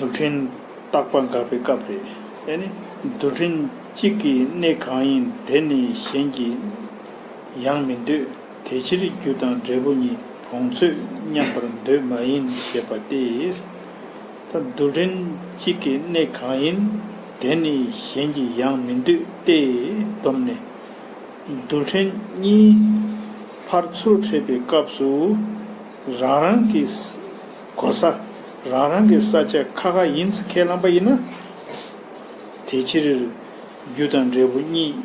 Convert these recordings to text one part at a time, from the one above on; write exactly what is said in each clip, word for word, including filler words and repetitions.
རྡུལ་ཕྲན་རྟག་པ་འགག་པའི་སྐབས་རེད། ཨ་ནི་རྡུལ་ཕྲན་གཅིག་གི་གནས་གང་ཡིན་དེ་ནི་གཞན་གྱི་ཡང་མི་འདོད། དེ་ཕྱིར་རྒྱུ་དང་འབྲས་བུ་གཉིས་བོངས་ཚོད་མཉམ་པར་འདོད་མ་ཡིན་ཞེས་པ་སྟེ། ད་རྡུལ་ཕྲན་གཅིག་གི་གནས་གང་ཡིན་དེ་ནི་གཞན་གྱི་ཡང་མི་འདོད་དེ་བསྡོམས་ནས། རྡུལ་ཕྲན་གཉིས་ཕར་ཚུར་འཕྲད་པའི་སྐབས་སུ་རང་རང་གི་ས- གོ་ས། རང་རང་གི་ས་ཆ་ཁ་ཁ་ཡིན་ཟེར་ཁས་བླངས་པ་ཡིན་ན། དེ་ཕྱིར་རྒྱུ་དང་འབྲས་བུ་གཉིས་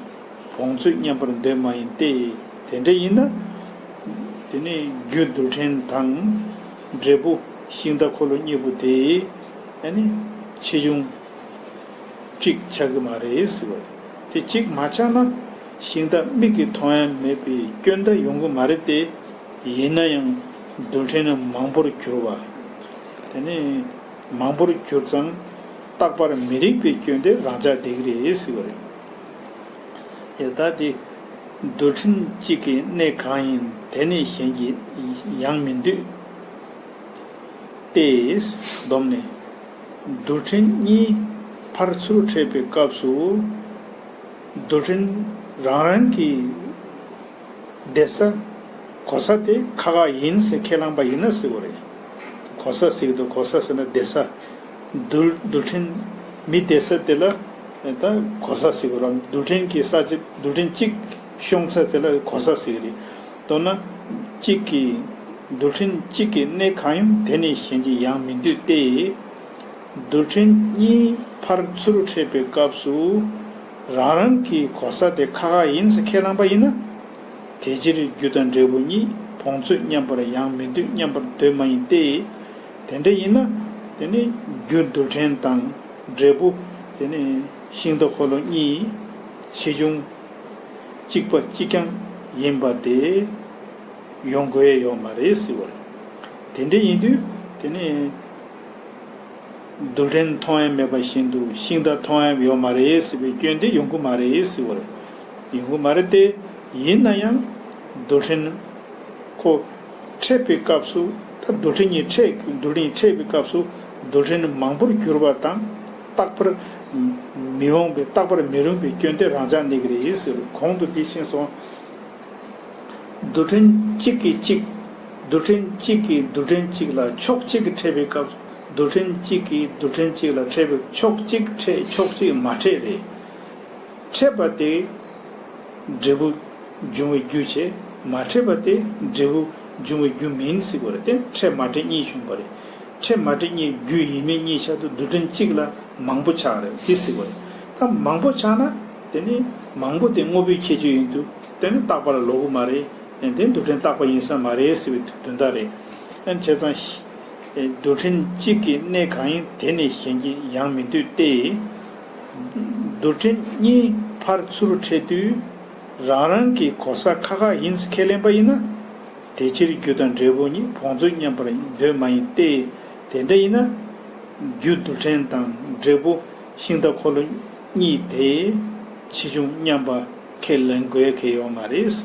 བོངས་ཚོད་མཉམ་པར་འདོད་མ་ཡིན་ཏེ། དེ་འདྲ་ཡིན་ན། དེ་ནི་རྒྱུ་རྡུལ་ཕྲན་དང་འབྲས་བུ་ཤིང་རྟ་འཁོར་ལོ་གཉིས་པོ་དེ་ཨ་ནི་ཆེ་ཆུང་གཅིག་ཆགས་ཀྱི་མ་རེད་ཟེར་བ་རེད། དེ་གཅིག་མ་ཆགས་ན་ཤིང་རྟ་མིག་གིས་མཐོང་ཡ་མེད་པའི་སྐྱོན་ད་ཡོང་གི་མ་རེད་དེ། ཡིན་ན་ཡང་རྡུལ་ཕྲན་མང་པོར་གྱུར་པ། དེ་ནི་མང་པོར་གྱུར་ཙང་རྟག་པར་མི་རིགས་པའི་སྐྱོན་དེ་རང་འཇགས་བསྡད་ཀྱི་རེད་ཟེར་བ་རེད། ཡ་ད་དེ་རྡུལ་ཕྲན་གཅིག་གི་གནས་གང་ཡིན་དེ་ནི་གཞན་གྱི་ཡང་མི་འདོད་དེ་བསྡོམས་ནས། རྡུལ་ཕྲན་གཉིས་ཕར་ཚུར་འཕྲད་པའི་སྐབས་སུ་རྡུལ་ཕྲན་རང་རང་གི་བསྡད་ས། གོ་ས་དེ་ཁ་ཁ་ཡིན་ཟེར་ཁས་བླངས་པ་ཡིན་ན་ཟེར་བ་རེད། གོ་ས་ཟེར་གྱི་འདུག་གོ་ས་ཟེར་ན་བསྡད་ས། རྡུལ- རྡུལ་ཕྲན་མི་བསྡད་ས་དེ་ལ་ད་གོ་ས་ཟེར་གྱི་རེད། རྡུལ་ཕྲན་གྱི་ས་ཆ- རྡུལ་ཕྲན་གཅིག་ཤོང་ས་དེ་ལ་གོ་ས་ཟེར་གྱི་རེད། མདོར་ན་གཅིག་གི- རྡུལ་ཕྲན་གཅིག་གི་གནས་གང་ཡིན་དེ་ནི་གཞན་གྱི་ཡང་མི་འདོད་དེ། རྡུལ་ཕྲན་གཉིས་ཕར་ཚུར་འཕྲད་པའི་སྐབས་སུ་རང་རང་གི་གོ་ས་དེ་ཁ་ཁ་ཡིན་ཟེར་ཁས་བླངས་པ་ཡིན་ན། དེ་ཕྱིར་རྒྱུ་དང་འབྲས་བུ་གཉིས་བོངས་ཚོད་མཉམ་པར་ཡང་མི་འདོད། མཉམ་པར་འདོད་མ་ཡིན་ཏེ། དེ་འདྲ་ཡིན་ན་དེ་ནི་རྒྱུ་རྡུལ་ཕྲན་དང་འབྲས་བུ་དེ་ནི་ཤིང་རྟ་འཁོར་ལོ་གཉིས་ཆེ་ཆུང་གཅིག་པ་གཅིག་རྐྱང་ཡིན་པ་དེ་ཡོང་དགོས་ཡ་ཡོད་མ་རེད་ཟེར་བ་རེད། དེ་འདྲ་ཡིན་དུས་དེ་ནི་རྡུལ་ཕྲན་མཐོང་ཡ་མེད་པ་བཞིན་དུ་ཤིང་རྟ་མཐོང་ཡ་ཡོད་མ་རེད་ཟེར་བའི་སྐྱོན་དེ་ཡོང་གི་མ་རེད་ཟེར་བ་རེད། ཡོང་གི་མ་རེད་དེ། ཡིན་ན་ཡང་རྡུལ་ཕྲན་ཁོ་འཕྲད་པའི་སྐབས་སུ། ད་རྡུལ་ཕྲན་གཉིས་འཕྲད- རྡུལ་ཕྲན་འཕྲད་པའི་སྐབས་སུ་རྡུལ་ཕྲན་མང་པོར་གྱུར་པ་དང་རྟག་པར་མི་འོང་པའི- རྟག་པར་མི་རུང་བའི་སྐྱོན་དེ་རང་འཇགས་གནས་ཀྱི་རེད་ཟེར། གོང་དུ་འདི་ཤེས་སོང་། རྡུལ་ཕྲན་གཅིག་གིས་གཅིག་རྡུལ་ཕྲན་གཅིག་གིས་རྡུལ་ཕྲན་གཅིག་ལ་ཕྱོགས་གཅིག་གིས་འཕྲད་པའི་སྐབས། རྡུལ་ཕྲན་གཅིག་གིས་རྡུལ་ཕྲན་གཅིག་ལ་འཕྲད་པའི་ཕྱོགས་གཅིག་འཕྲད། ཕྱོགས་གཅིག་མ་འཕྲད་རེད། འཕྲད་པ་དེ་འབྲས་བུ་འབྱུང་བའི་རྒྱུ་བྱེད། མ་འཕྲད་པ་དེ་འབྲས་བུ་འབྱུང་བའི་རྒྱུ་མིན་ཟེར་བ་རེད་དེ། འཕྲད་མ་འཕྲད་གཉིས་བྱུང་བ་རེད། འཕྲད་མ་འཕྲད་གཉིས་རྒྱུ་ཡིན་མིན་གཉིས་ཆར་དུ་རྡུལ་ཕྲན་གཅིག་ལ་མང་པོ་ཆགས་རེད་དེ་ཟེར་བ་རེད། ད་མང་པོ་ཆགས་ན་དེ་ནི་མང་པོ་དེ་དངོས་པོའི་ཁྱད་ཆོས་ཡིན་དུས་དེ་ནི་རྟག་པ་ལ་ལོག་གི་མ་རེད། དེ་རྡུལ་ཕྲན་རྟག་པ་ཡིན་ས་མ་རེད་ཟེར་བའི་དོན་དག་རེད། ཨ་བྱས་ཙང་། རྡུལ་ཕྲན་གཅིག་གི་གནས་གང་ཡིན་དེ་ནི་གཞན་གྱི་ཡང་མི་འདོད་དེ། རྡུལ་ཕྲན་གཉིས་ཕར་ཚུར་འཕྲད་དུས་རང་རང་གི་གོ་ས་ཁ་ཁ་ཡིན་ཟེར་ཁས་ལེན་པ་ཡིན་ན། དེ་ཕྱིར་རྒྱུ་དང་འབྲས་བུ་གཉིས་བོངས་ཚོད་མཉམ་པར་འདོད་མ་ཡིན་ཏེ། དེ་འདྲ་ཡིན་ན། རྒྱུ་རྡུལ་ཕྲན་དང་འབྲས་བུ་ཤིང་རྟ་འཁོར་ལོ་གཉིས་དེ་ཆེ་ཆུང་མཉམ་པ་ཁས་ལེན་དགོས་ཀྱི་ཡོད་མ་རེད།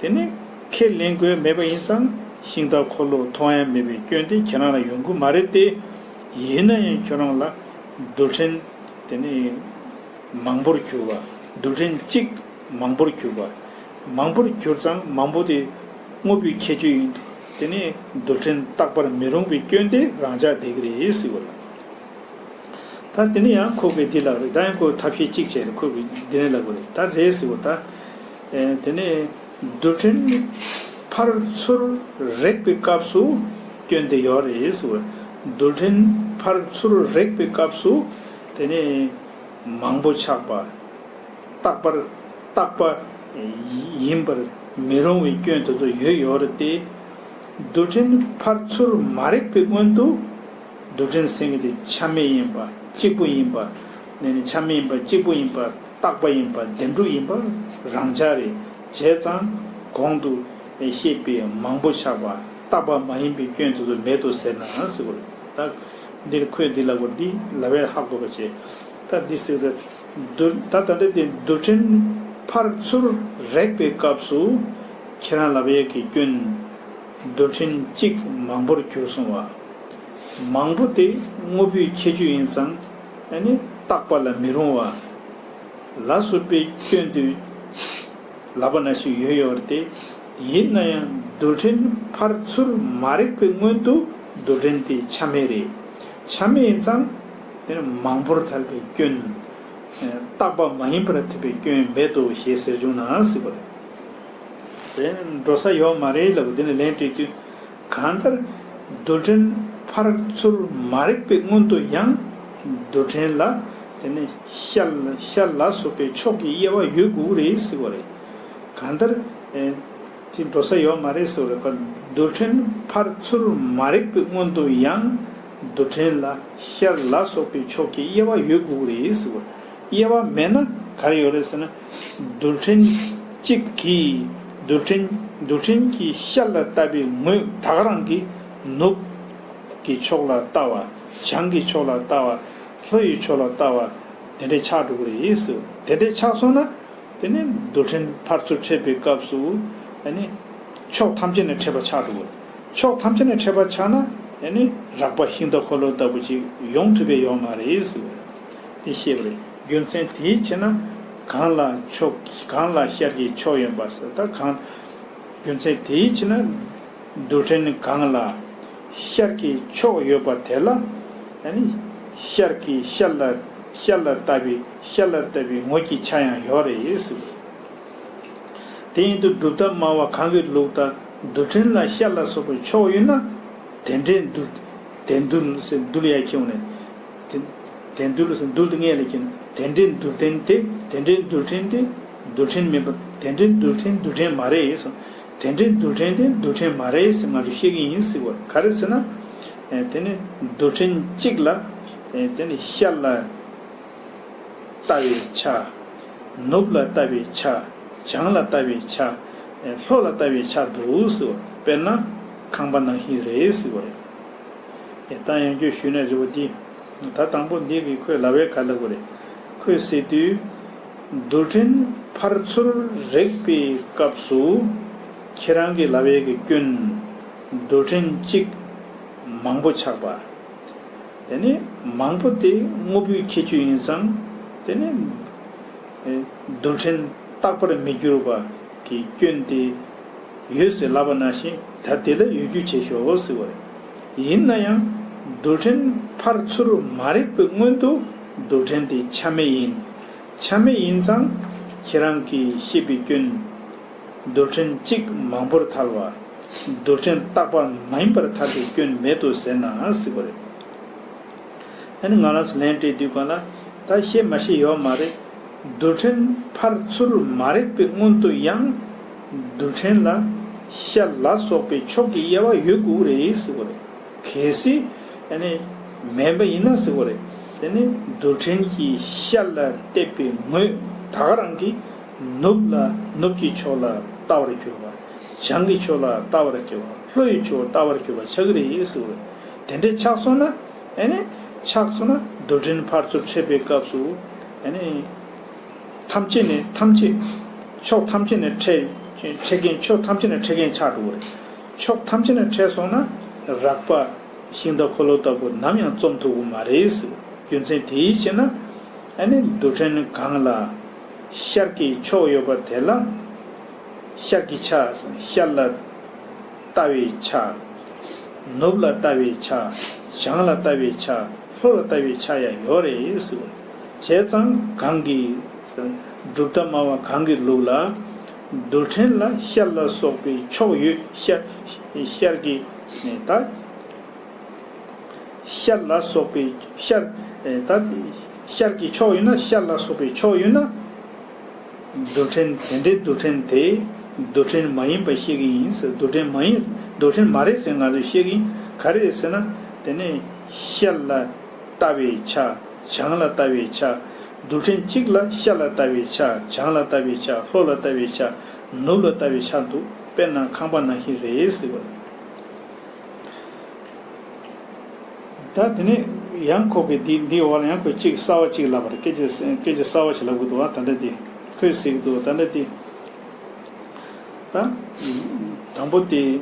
དེ་ནི་ཁས་ལེན་དགོས་མེད་པ་ཡིན་ཙང་ཤིང་རྟ་འཁོར་ལོ་མཐོང་ཡ་མེད་པའི་སྐྱོན་དེ་ཁྱེད་རང་ལ་ཡོང་གི་མ་རེད་དེ། ཡིན་ན་ཡང་ཁྱོད་རང་ལ་རྡུལ་ཕྲན་དེ་ནི་མང་པོར་གྱུར་པ། རྡུལ་ཕྲན་གཅིག་མང་པོར་གྱུར་པ། མང་པོར་གྱུར་ཙང་མང་པོ་དེ་དངོས་པོའི་ཁྱད་ཆོས་ཡིན་དུས་དེ་ནི་རྡུལ་ཕྲན་རྟག་པར་མི་རུང་བའི་སྐྱོན་དེ་རང་འཇགས་བསྡད་ཀྱི་རེད་ཟེར་བ་ལ། ད་དེ་ནས་ཡང་ཁོ་གིས་འདི་ལབ་རེད། ད་ཡང་ཁོ་ཐབས་ཤེས་གཅིག་བྱས་རེད། ཁོ་གིས་འདི་ནས་ལབ་དགོས་རེད། ད་རེད་ཟེར་བ་ད། ཨེ་དེ་ནས་རྡུལ་ཕྲན་ཕར་ཚུར་རེག་པའི་སྐབས་སུ་སྐྱོན་དེ་ཡོད་རེད་ཟེར་བ། རྡུལ་ཕྲན་ཕར་ཚུར་རེག་པའི་སྐབས་སུ་དེ་ནས་མང་པོ་ཆགས་པ། རྟག་པར་རྟག་པ་ཡིན་པར་མི་རུང་བའི་སྐྱོན་དེ་ཚོ་ཡོད་ཡོད་རེད་དེ། རྡུལ་ཕྲན་ཕར་ཚུར་མ་རེག་པའི་སྔོན་དུ་རྡུལ་ཕྲན་ཟེར་མཁན་དེ་ཆ་མེད་ཡིན་པ་གཅིག་པུ་ཡིན་པ། ནས་ནི་ཆ་མེད་ཡིན་པ་གཅིག་པུ་ཡིན་པ་རྟག་པ་ཡིན་པ་བདེན་གྲུབ་ཡིན་པ་རང་འཇགས་རེད། བྱས་ཙང་གོང་དུ་བཤད་པའི་མང་པོ་ཆགས་པ་རྟག་པ་མ་ཡིན་པའི་སྐྱོན་དེ་ཚོ་མེད་དོ་ཟེར་ན་ཟེར་བ་རེད། ད་འདིར་ཁོས་འདི་ལབ་པ་འདི་ལབ་པས་ཧ་གོ་བ་བྱས། ད་འདི་ཟེར་བ་རེད། རྡུལ་ད་ད་ལྟ་དེ་རྡུལ་ཕྲན་ཕར་ཚུར་རེག་པའི་སྐབས་སུ་ཁྱེད་རང་ལབ་ཡས་ཀྱི་སྐྱོན། རྡུལ་ཕྲན་གཅིག་མང་པོར་གྱུར་སོང་བ། མང་པོ་དེ་དངོས་པོའི་ཁྱད་ཆོས་ཡིན་ཙང་ཨ་ནི་བརྟག་པ་ལ་མི་རུང་བ་ལ་སོགས་པའི་སྐྱོན་དུ་ལབ་པ་ནང་བཞིན་ཡོད་ཡོད་རེད་དེ། ཡིན་ན་ཡང་རྡུལ་ཕྲན་ཕར་ཚུར་མ་རེག་པའི་སྔོན་དུ་རྡུལ་ཕྲན་དེ་ཆ་མེད་རེད། ཆ་མེད་ཡིན་ཙང་དེ་ནི་མང་པོར་ཐལ་བའི་སྐྱོན། བརྟག་པ་མ་ཡིན་པར་ཐལ་བའི་སྐྱོན་མེད་དོ་ཞེས་ཟེར་བྱུང་ན་ཟེར་བ་རེད། དེ་འགྲོ་ས་ཡོད་མ་རེད་ལབ་དེ་ནི་ལན་སྤྲད་དུས། གང་ལྟར་རྡུལ་ཕྲན་ཕར་ཚུར་མ་རེག་པའི་སྔོན་དུ་ཡང་རྡུལ་ཕྲན་ལ་དེ་ནི་ཤར་ཤར་ལ་སོགས་པའི་ཕྱོགས་ཀྱི་དབྱེ་བ་ཡོད་དགོས་རེད་ཟེར་བ་རེད། གང་ལྟར་ཨེ་དེ་འགྲོ་ས་ཡོད་མ་རེད་ཟེར་བ་རེད་པ། རྡུལ་ཕྲན་ཕར་ཚུར་མ་རེག་པའི་སྔོན་དུ་ཡང་རྡུལ་ཕྲན་ལ་ཤར་ལ་སོགས་པའི་ཕྱོགས་ཀྱི་དབྱེ་བ་ཡོད་དགོས་རེད་ཟེར་བ། དབྱེ་བ་མེད་ན་ག་རེ་ཡོད་རེད་ཟེར་ན། རྡུལ་ཕྲན་གཅིག་གིས་རྡུལ་ཕྲན་རྡུལ་ཕྲན་གྱི་ཤར་ལ་ལྟ་བའི་ངོས་ད་ག་རང་གི་ནུབ་ཀྱི་ཕྱོགས་ལ་ལྟ་བ། བྱང་གི་ཕྱོགས་ལ་ལྟ་བ། ལྷོ་ཡི་ཕྱོགས་ལ་ལྟ་བ། དེ་འདྲའི་ཆགས་འགྲོ་གི་རེད་ཟེར། དེ་འདྲའི་ཆགས་སོང་ན། དེ་ནས་རྡུལ་ཕྲན་ཕར་ཚུར་འཕྲད་པའི་སྐབས་སུ་ཨ་ནི་ཕྱོགས་ཐམས་ཅད་ནས་འཕྲད་པ་ཆགས་འགྲོ་གི་རེད། ཕྱོགས་ཐམས་ཅད་ནས་འཕྲད་པ་ཆགས་ན་ཨ་ནི་རགས་པ་ཤིང་རྟ་འཁོར་ལོ་ལྟ་བུ་ཅིག་ཡོང་ཐུབ་པའི་ཡོད་མ་རེད་ཟེར། དེ་ཤེས་པ་རེད། རྒྱུ་མཚན་དེའི་ཕྱིར་ན་གང་ལ་ཕྱོགས་གང་ལ་ཤར་གྱི་ཕྱོགས་ཡོད་པ་ཟེར། ད་གང་རྒྱུ་མཚན་དེའི་ཕྱིར་ན་རྡུལ་ཕྲན་གང་ལ་ཤར་གྱི་ཕྱོགས་ཡོད་པ་དེ་ལ་ཨ་ནི་ཤར་གྱི་ཤར་ལ་ཤར་ལ་ལྟ་བའི་ཤར་ལ་ལྟ་བའི་ངོས་ཀྱི་ཆ་ཡང་ཡོད་རེད་ཟེར། དེ་ཡིན་དུས་གྲུབ་མཐའ་སྨྲ་བ་གང་གི་ལུགས་ལྟར་རྡུལ་ཕྲན་ལ་ཤར་ལ་སོགས་པའི་ཕྱོགས་ཡོད་ན། དེ་འདྲའི་རྡུལ། དེ་རྡུལ་ཟེར་རྡུལ་ཡ་ཁྱེར་ནས། དེ་དེ་རྡུལ་ཟེར་རྡུལ་དེ་ངས་ལ་ཁྱེར་ནས་དེ་འདྲའི་རྡུལ་ཕྲན་དེ་དེ་འདྲའི་རྡུལ་ཕྲན་དེ་རྡུལ་ཕྲན་མིན་པ། དེ་འདྲའི་རྡུལ་ཕྲན་རྡུལ་ཕྲན་མ་རེད་ཟེར། དེ་འདྲའི་རྡུལ་ཕྲན་དེ་རྡུལ་ཕྲན་མ་རེད་ཟེར་ང་ཚོས་བཤད་ཀྱི་ཡིན་ཟེར་བ་ག་རེ་ཟེར་ན། དེ་ནི་རྡུལ་ཕྲན་གཅིག་ལ་དེ་ནི་ཤར་ལ་ལྟ་བའི་ཆ། ནུབ་ལ་ལྟ་བའི་ཆ། བྱང་ལ་ལྟ་བའི་ཆ། ལྷོ་ལ་ལྟ་བའི་ཆ་འདུག་ཟེར་བ། དཔེར་ན་ཁང་པ་ནང་བཞིན་རེད་ཟེར་བ་རེད། ད་ཡང་བསྐྱར་ཞུས་ན་རེད་བ་འདི། ད་དང་པོ་འདི་གི་ཁོས་ལབ་པའི་ག་ལབ་དགོས་རེད། ཁོས་ཟེར་དུས། རྡུལ་ཕྲན་ཕར་ཚུར་རེག་པའི་སྐབས་སུ། ཁྱེད་རང་གིས་ལབ་པའི་གི་སྐྱོན། རྡུལ་ཕྲན་གཅིག་མང་པོ་ཆགས་པ། དེ་ནི་མང་པོ་དེ་དངོས་པོའི་ཁྱད་ཆོས་ཡིན་ཙང་། དེ་ནི་རྡུལ་ཕྲན་རྟག་པར་མི་འགྱུར་བ་གི་སྐྱོན་དེ་ཡོད་ཟེར་ལབ་པ་ནང་བཞིན་ད་དེ་ལ་ཡོད་རྒྱུ་བྱེད་ཤོག་ཟེར་བ་རེད། ཡིན་ན་ཡང་རྡུལ་ཕྲན་ཕར་ཚུར་མ་རེག་པའི་སྔོན་དུ་རྡུལ་ཕྲན་དེ་ཆ་མེད་ཡིན། ཆ་མེད་ཡིན་ཙང་ཁྱེད་རང་གིས་བཤད་པའི་སྐྱོན། རྡུལ་ཕྲན་གཅིག་མང་པོར་ཐལ་བ། རྡུལ་ཕྲན་རྟག་པ་མ་ཡིན་པར་ཐལ་བའི་སྐྱོན་མེད་དོ་ཟེར་ན་ཟེར་བ་རེད། ཨ་ནི་ང་རང་ཚོ་ལན་སྤྲད་དུས་གང་ལ་ད་ཤེས་མ་ཤེས་ཡོད་མ་རེད། རྡུལ་ཕྲན་ཕར་ཚུར་མ་རེག་པའི་སྔོན་དུ་ཡང་རྡུལ་ཕྲན་ལ་ཤར་ལ་སོགས་པའི་ཕྱོགས་ཀྱི་དབྱེ་བ་ཡོད་དགོས་རེད་ཟེར་བ་རེད། གལ་སྲིད་ཨ་ནི་མེད་པ་ཡིན་ན་ཟེར་བ་རེད། དེ་ནི་རྡུལ་ཕྲན་གྱི་ཤར་ལ་བལྟས་པའི་ངོས་ད་ག་རང་གིས་ནུབ་ལ་ནུབ་ཀྱི་ཕྱོགས་ལ་ལྟ་བར་གྱུར་པ། བྱང་གི་ཕྱོགས་ལ་ལྟ་བར་གྱུར་པ། ལྷོ་ཡི་ཕྱོགས་ལ་ལྟ་བར་གྱུར་པ་ཆགས་ཀྱི་རེད་ཟེར་བ་རེད། དེ་འདྲའི་ཆགས་སོང་ན། ཨ་ནི་ཆགས་སོང་ན་རྡུལ་ཕྲན་ཕར་ཚུར་འཕྲད་པའི་སྐབས་སུ་ཨ་ནི་ཐམས་ཅད་ནས་ཐམས་ཅད། ཕྱོགས་ཐམས་ཅད་ནས་འཕྲད་འཕྲད་མཁན་ཕྱོགས་ཐམས་ཅད་ནས་འཕྲད་མཁན་ཆགས་འགྲོ་གི་རེད། ཕྱོགས་ཐམས་ཅད་ནས་འཕྲད་སོང་ན་རགས་པ་ཤིང་རྟ་འཁོར་ལོ་ལྟ་བུ་ནམ་ཡང་རྩོམ་ཐུབ་ཀྱི་མ་རེད་ཟེར། རྒྱུ་མཚན་དེའི་ཕྱིར་ན་ཨ་ནི་རྡུལ་ཕྲན་གང་ལ་ཤར་གྱི་ཕྱོགས་ཡོད་པ་དེ་ལ་ཤར་གྱི་ཆ། ཤར་ལ་ལྟ་བའི་ཆ། ནུབ་ལ་ལྟ་བའི་ཆ། བྱང་ལ་ལྟ་བའི་ཆ། ལྷོ་ལ་ལྟ་བའི་ཆ་ཡང་ཡོད་རེད་ཟེར། བྱས་ཙང་གང་གི། གྲུབ་མཐའ་སྨྲ་བ་གང་གི་ལུགས་ལ། རྡུལ་ཕྲན་ལ་ཤར་ལ་སོགས་པའི་ཕྱོགས་ཡོད། ཤར་ཤར་གྱི་ད། ཤར་ལ་སོགས་པའི་ཤར་ད། ཤར་གྱི་ཕྱོགས་ཡོད་ན་ཤར་ལ་སོགས་པའི་ཕྱོགས་ཡོད་ན། རྡུལ་ཕྲན་དེ་འདྲའི་རྡུལ་ཕྲན་དེ་རྡུལ་ཕྲན་མ་ཡིན་པ་ཤེས་ཀྱི་ཡིན་ཟེར། རྡུལ་ཕྲན་མ་ཡིན། རྡུལ་ཕྲན་མ་རེད་ཟེར་ང་ཚོས་ཤེས་ཀྱི་ཡིན། ག་རེ་རེད་ཟེར་ན། དེ་ནས་ཤར་ལ་ལྟ་བའི་ཆ། བྱང་ལ་ལྟ་བའི་ཆ། རྡུལ་ཕྲན་གཅིག་ལ་ཤར་ལ་ལྟ་བའི་ཆ། བྱང་ལ་ལྟ་བའི་ཆ། ལྷོ་ལ་ལྟ་བའི་ཆ། ནུབ་ལ་ལྟ་བའི་ཆ་འདུག་དཔེར་ན་ཁང་པ་ནང་བཞིན་རེད་ཟེར་བ། ད་དེ་ནས་ཡང་ཁོ་གིས་འདི་འདིའི་འོག་ལ་ཡང་ཁོས་གཅིག་གསར་བ་གཅིག་ལབ་པ་རེད། སྐད་ཆ་སྐད་ཆ་གསར་བ་ཞིག་ལབ་གི་འདུག་ད་ལྟ་འདི་ཁོས་ཟེར་གི་འདུག་ད་ལྟ་འདི། ད་དང་པོ་དེ་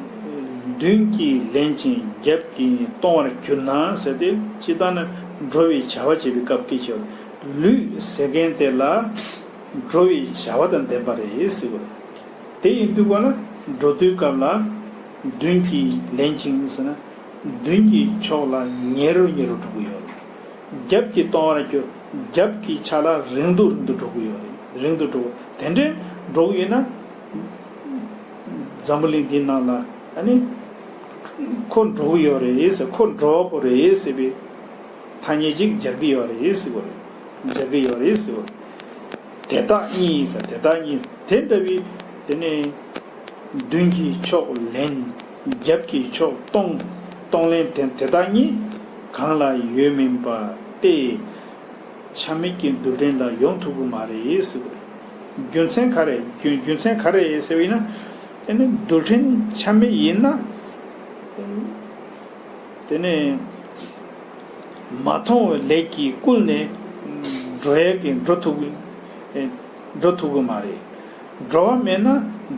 མདུན་གྱིས་ལེན་ཅིང་རྒྱབ་ཀྱིས་གཏོང་བར་གྱུར་ན་ཟེར་ཏེ། སྤྱིར་བཏང་ནི་འགྲོ་བའི་བྱ་བ་བྱེད་པའི་སྐབས་ཀྱི་ཕྱིར། ལུས་ཟེར་མཁན་དེ་ལ་འགྲོ་བའི་བྱ་བ་དང་ལྡན་པ་རེད་ཟེར་བ་རེད། དེ་ཡིན་དུས་ག་ལ་འགྲོ་དུས་སྐབས་ལ་མདུན་གྱིས་ལེན་ཅིང་ཟེར་ན། མདུན་གྱི་ཕྱོགས་ལ་ཉེ་རུ་ཉེ་རུ་འགྲོ་གི་ཡོད་རེད། རྒྱབ་ཀྱིས་གཏོང་བར་གྱུར། རྒྱབ་ཀྱི་ཆ་ལ་རིང་དུ་རིང་དུ་འགྲོ་གི་ཡོད་རེད། རིང་དུ་འགྲོ། དེ་འདྲའི་འགྲོ་གི་ཡོད་ན། འཛམ་བུ་གླིང་འདི་ནང་ལ་ཨ་ནི་ཁོ་འགྲོ་གི་ཡོད་རེད་ཟེར། ཁོ་འགྲོ་བ་པོ་རེད་ཟེར་བའི་ཐ་སྙད་ཅིག་སྦྱར་གྱི་ཡོད་རེད་ཟེར་བ་རེད། སྦྱར་གྱི་ཡོད་རེད་ཟེར་བ་རེད། དེ་དག་གཉིས་ཟེར། དེ་དག་གཉིས་དེ་འདྲ་བའི་དེ་ནས་མདུན་གྱི་ཕྱོགས་ལེན། རྒྱབ་ཀྱི་ཕྱོགས་གཏོང་། གཏོང་ལེན་དེ་དེ་དག་གཉིས་གང་ལ་ཡོད་མིན་པ་སྟེ། ཆ་མེད་ཀྱི་རྡུལ་ཕྲན་ལ་ཡོང་ཐུབ་ཀྱི་མ་རེད་ཟེར་བ་རེད། རྒྱུ་མཚན་ག་རེ། རྒྱུ་རྒྱུ་མཚན་ག་རེ་ཟེར་བ་ཡིན་ན། དེ་ནི་རྡུལ་ཕྲན་ཆ་མེད་ཡིན་ན། དེ་ནི་མ་མཐོང་བའི་ལས་ཀྱིས་བསྐུལ་ནས་འགྲོ་ཡས་ཀྱི་འགྲོ་ཐུབ་ཀྱི་འགྲོ་ཐུབ་ཀྱི་མ་རེད། འགྲོ་བ་མེད་ན་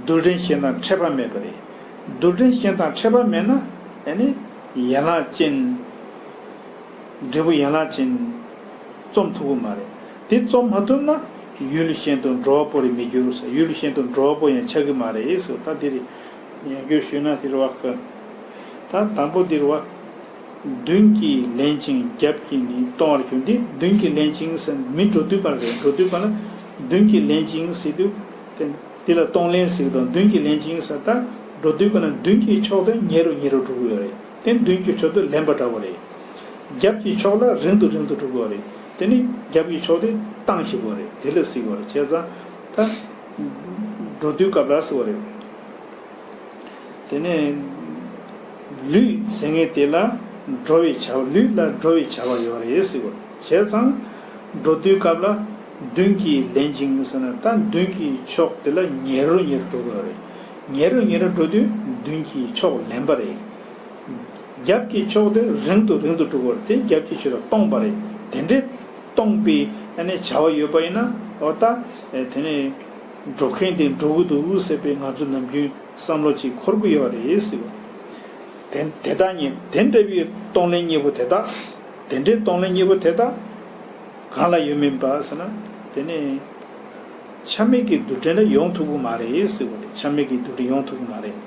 རྡུལ་ཕྲན་གཞན་དང་འཕྲད་པ་མེད་པ་རེད། རྡུལ་ཕྲན་གཞན་དང་འཕྲད་པ་མེད་ན་ཨ་ནི་ཡན་ལག་ཅན། འབྲས་བུ་ཡན་ལག་ཅན་རྩོམ་ཐུབ་ཀྱི་མ་རེད། དེ་རྩོམ་མ་ཐུབ་ན་ཡུལ་གཞན་དུ་འགྲོ་བ་པོ་རེ་མི་འགྱུར་ཟེར། ཡུལ་གཞན་དུ་འགྲོ་བ་པོ་ཡང་ཆགས་ཀྱི་མ་རེད་ཟེར། ད་འདི་རེད། ཡང་བསྐྱར་ཞུས་ན་དེ་རེད་བ། ད་དང་པོ་འདི་རེད་བ། མདུན་གྱིས་ལེན་ཅིང་རྒྱབ་ཀྱིས་ནི་གཏོང་བར་གྱུར། འདི་མདུན་གྱིས་ལེན་ཅིང་ཟེར། མི་འགྲོ་དུས་ག་ལ་རེད། འགྲོ་དུས་ག་ལ་མདུན་གྱིས་ལེན་ཅིང་ཟེར་དུས་དེ། འདི་ལ་གཏོང་ལེན་ཟེར་གྱི་འདུག་མདུན་གྱིས་ལེན་ཅིང་ཟེར། ད་འགྲོ་དུས་ག་ན་མདུན་གྱི་ཕྱོགས་དེ་ཉེ་རུ་ཉེ་རུ་འགྲོ་གི་ཡོད་རེད། དེ་མདུན་གྱི་ཕྱོགས་དེ་ལེན་པ་འདྲ་བོ་རེད། རྒྱབ་ཀྱི་ཕྱོགས་ལ་རིང་དུ་རིང་དུ་འགྲོ་གི་ཡོད་རེད། དེ་ནི་རྒྱབ་ཀྱི་ཕྱོགས་དེ་བཏང་ཞིག་གི་ཡོད་རེད། དེ་ལ་ཟེར་གྱི་ཡོད་རེད། བྱས་ཙང་ད་འགྲོ་དུས་སྐབས་ལ་ཟེར་བ་རེད། དེ་ནས་ལུས་ཟེར་མཁན་དེ་ལ་འགྲོ་བའི་བྱ་བ། ལུས་ལ་འགྲོ་བའི་བྱ་བ་ཡོད་རེད་ཟེར་བ། བྱས་ཙང་འགྲོ་དུས་སྐབས་ལ་མདུན་གྱིས་ལེན་ཅིང་ཟེར་ན། ད་མདུན་གྱི་ཕྱོགས་དེ་ལ་ཉེ་རུ་ཉེ་རུ་འགྲོ་དགོས་རེད། ཉེ་རུ་ཉེ་རུ་འགྲོ་དུས་མདུན་གྱི་ཕྱོགས་ལེན་པ་རེད། རྒྱབ་ཀྱི་ཕྱོགས་དེ་རིང་དུ་རིང་དུ་འགྲོ་དགོས་རེད། དེ་རྒྱབ་ཀྱི་ཕྱོགས་ལ་གཏོང་བ་རེད། དེ་འདྲའི་གཏོང་པའི་ཨ་ནི་བྱ་བ་ཡོད་པ་ཡིན་ན། འོ་ད་དེ་ནས་འགྲོ་མཁན་དེ་འགྲོ་གི་འདུག་ཟེར་བའི་ང་ཚོ་ནམ་རྒྱུན་བསམ་བློ་ཅིག་འཁོར་གྱི་ཡོད་རེད་ཟེར་བ། དེ་དེ་དག་གཉིས། དེ་འདྲ་བའི་གཏོང་ལེན་གཉིས་པོ་དེ་དག་དེ་འདྲའི་གཏོང་ལེན་གཉིས་པོ་དེ་དག་གང་ལ་ཡོད་མིན་པ་ཟེར་ན། དེ་ནི་ཆ་མེད་ཀྱི་རྡུལ་ཕྲན་ལ་ཡོང་ཐུབ་ཀྱི་མ་རེད་ཟེར་བ་རེད། ཆ་མེད་ཀྱི་རྡུལ་ཕྲན་ཡོང་ཐུབ་ཀྱི་མ་རེད།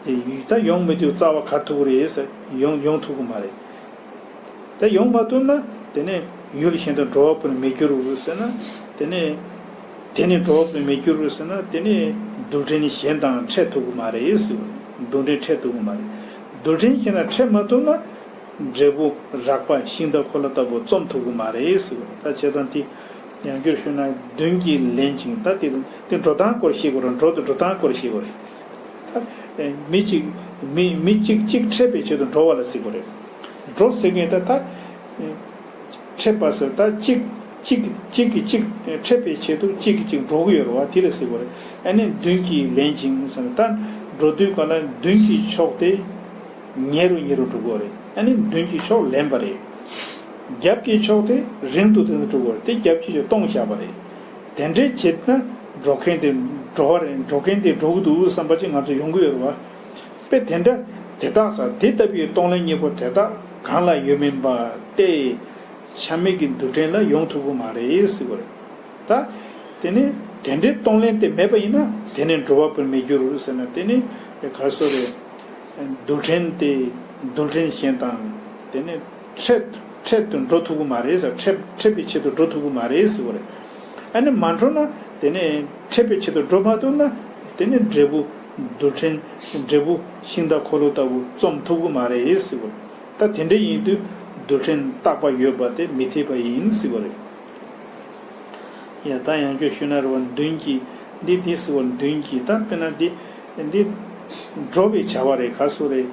དེ་ཡུལ་ད་ཡོང་མི་ཐུབ། རྩ་བ་ག་ཐུབ་ཀྱི་རེད་ཟེར། ཡོང་ཡོང་ཐུབ་ཀྱི་མ་རེད། དེ་ཡོང་མ་ཐུབ་ན་དེ་ནས་ཡུལ་གཞན་དུ་འགྲོ་བ་པོར་མི་འགྱུར་རོ་ཟེར་ན། དེ་ནས་དེ་ནས་འགྲོ་བ་པོར་མི་འགྱུར་རོ་ཟེར་ན། དེ་ནས་རྡུལ་ཕྲན་གཞན་དང་འཕྲད་ཐུབ་ཀྱི་མ་རེད་ཟེར་བ། རྡུལ་ཕྲན་འཕྲད་ཐུབ་ཀྱི་མ་རེད། རྡུལ་ཕྲན་གཞན་དང་འཕྲད་མ་ཐུབ་ན་འབྲས་བུ་རགས་པ་ཤིང་རྟ་འཁོར་ལོ་ལྟ་བུ་རྩོམ་ཐུབ་ཀྱི་མ་རེད་ཟེར་བ། ད་བྱས་ཙང་དེ་ཡང་བསྐྱར་ཞུས་ན། མདུན་གྱིས་ལེན་ཅིང་། ད་དེ་དེ་འགྲོ་སྟངས་སྐོར་ཤེས་དགོས་རེད། འགྲོ་དང་འགྲོ་སྟངས་སྐོར་ཤེས་དགོས་རེད། ད་མི་གཅིག་མི་མི་གཅིག་གཅིག་འཕྲད་པའི་ཆེད་དུ་འགྲོ་བ་ལ་ཟེར་དགོས་རེད། འགྲོ་ཟེར་མཁན་ད་ད་འཕྲད་པ་ཟེར། ད་གཅིག་གཅིག་གཅིག་གིས་གཅིག་འཕྲད་པའི་ཆེད་དུ་གཅིག་གིས་གཅིག་འགྲོ་གི་ཡོད་རེད་བ། དེ་ལ་ཟེར་དགོས་རེད། ཨ་ནི་མདུན་གྱིས་ལེན་ཅིང་ཟེར་ན། ད་འགྲོ་དུས་ག་ལ་མདུན་གྱི་ཕྱོགས་དེ་ཉེ་རུ་ཉེ་རུ་འགྲོ་གི་ཡོད་རེད། ཨ་ནི་མདུན་གྱི་ཕྱོགས་ལེན་པ་རེད། རྒྱབ་ཀྱི་ཕྱོགས་དེ་རིང་དུ་རིང་དུ་འགྲོ་གི་ཡོད་རེད། དེ་རྒྱབ་ཀྱི་ཕྱོགས་གཏོང་བཞག་པ་རེད། དེ་འདྲའི་བྱེད་ན་འགྲོ་མཁན་དེ་འགྲོ་བ་རེད། འགྲོ་མཁན་དེ་འགྲོ་གི་འདུག་བསམ་པ་ཅིག་ང་ཚོ་ཡོང་གི་ཡོད་རེད་བ། དཔེ་དེ་འདྲ་དེ་དག་ས། དེ་ལྟ་བུའི་གཏོང་ལེན་གཉིས་པོ་དེ་དག་གང་ལ་ཡོད་མིན་པ་སྟེ། ཆ་མེད་ཀྱི་རྡུལ་ཕྲན་ལ་ཡོང་ཐུབ་ཀྱི་མ་རེད་ཟེར་བ་རེད། ད་དེ་ནི་དེ་འདྲའི་གཏོང་ལེན་དེ་མེད་པ་ཡིན་ན་དེ་ནི་འགྲོ་བ་པོར་མི་འགྱུར་ཟེར་ན། དེ་ནི་ག་སོ་རེད། རྡུལ་ཕྲན་དེ་རྡུལ་ཕྲན་གཞན་དང་དེ་ནི་འཕྲད་འཕྲད་དུ་འགྲོ་ཐུབ་ཀྱི་མ་རེད་ཟེར། འཕྲད་འཕྲད་པའི་ཆེད་དུ་འགྲོ་ཐུབ་ཀྱི་མ་རེད་ཟེར་བ་རེད། ཨ་ནི་མ་འགྲོ་ན་དེ་ནི་འཕྲད་པའི་ཆེད་དུ་འགྲོ་མ་ཐུབ་ན་དེ་ནི་འབྲས་བུ་རྡུལ་ཕྲན་འབྲས་བུ་ཤིང་རྟ་འཁོར་ལོ་ལྟ་བུ་རྩོམ་ཐུབ་ཀྱི་མ་རེད་ཟེར་བ་རེད། ད་དེ་འདྲ་ཡིན་དུས་རྡུལ་ཕྲན་རྟག་པ་ཡོད་པ་དེ་མི་འཐད་པ་ཡིན་ཟེར་བ་རེད། ཡ། ད་ཡང་བསྐྱར་ཞུས་ན་རེད་བ། མདུན་གྱི་འདི་འདི་ཟེར་བ། མདུན་གྱི་ད་དཔེར་ན་འདི་འདི་འགྲོ་བའི་བྱ་བ་རེད། ག་སོ་རེད།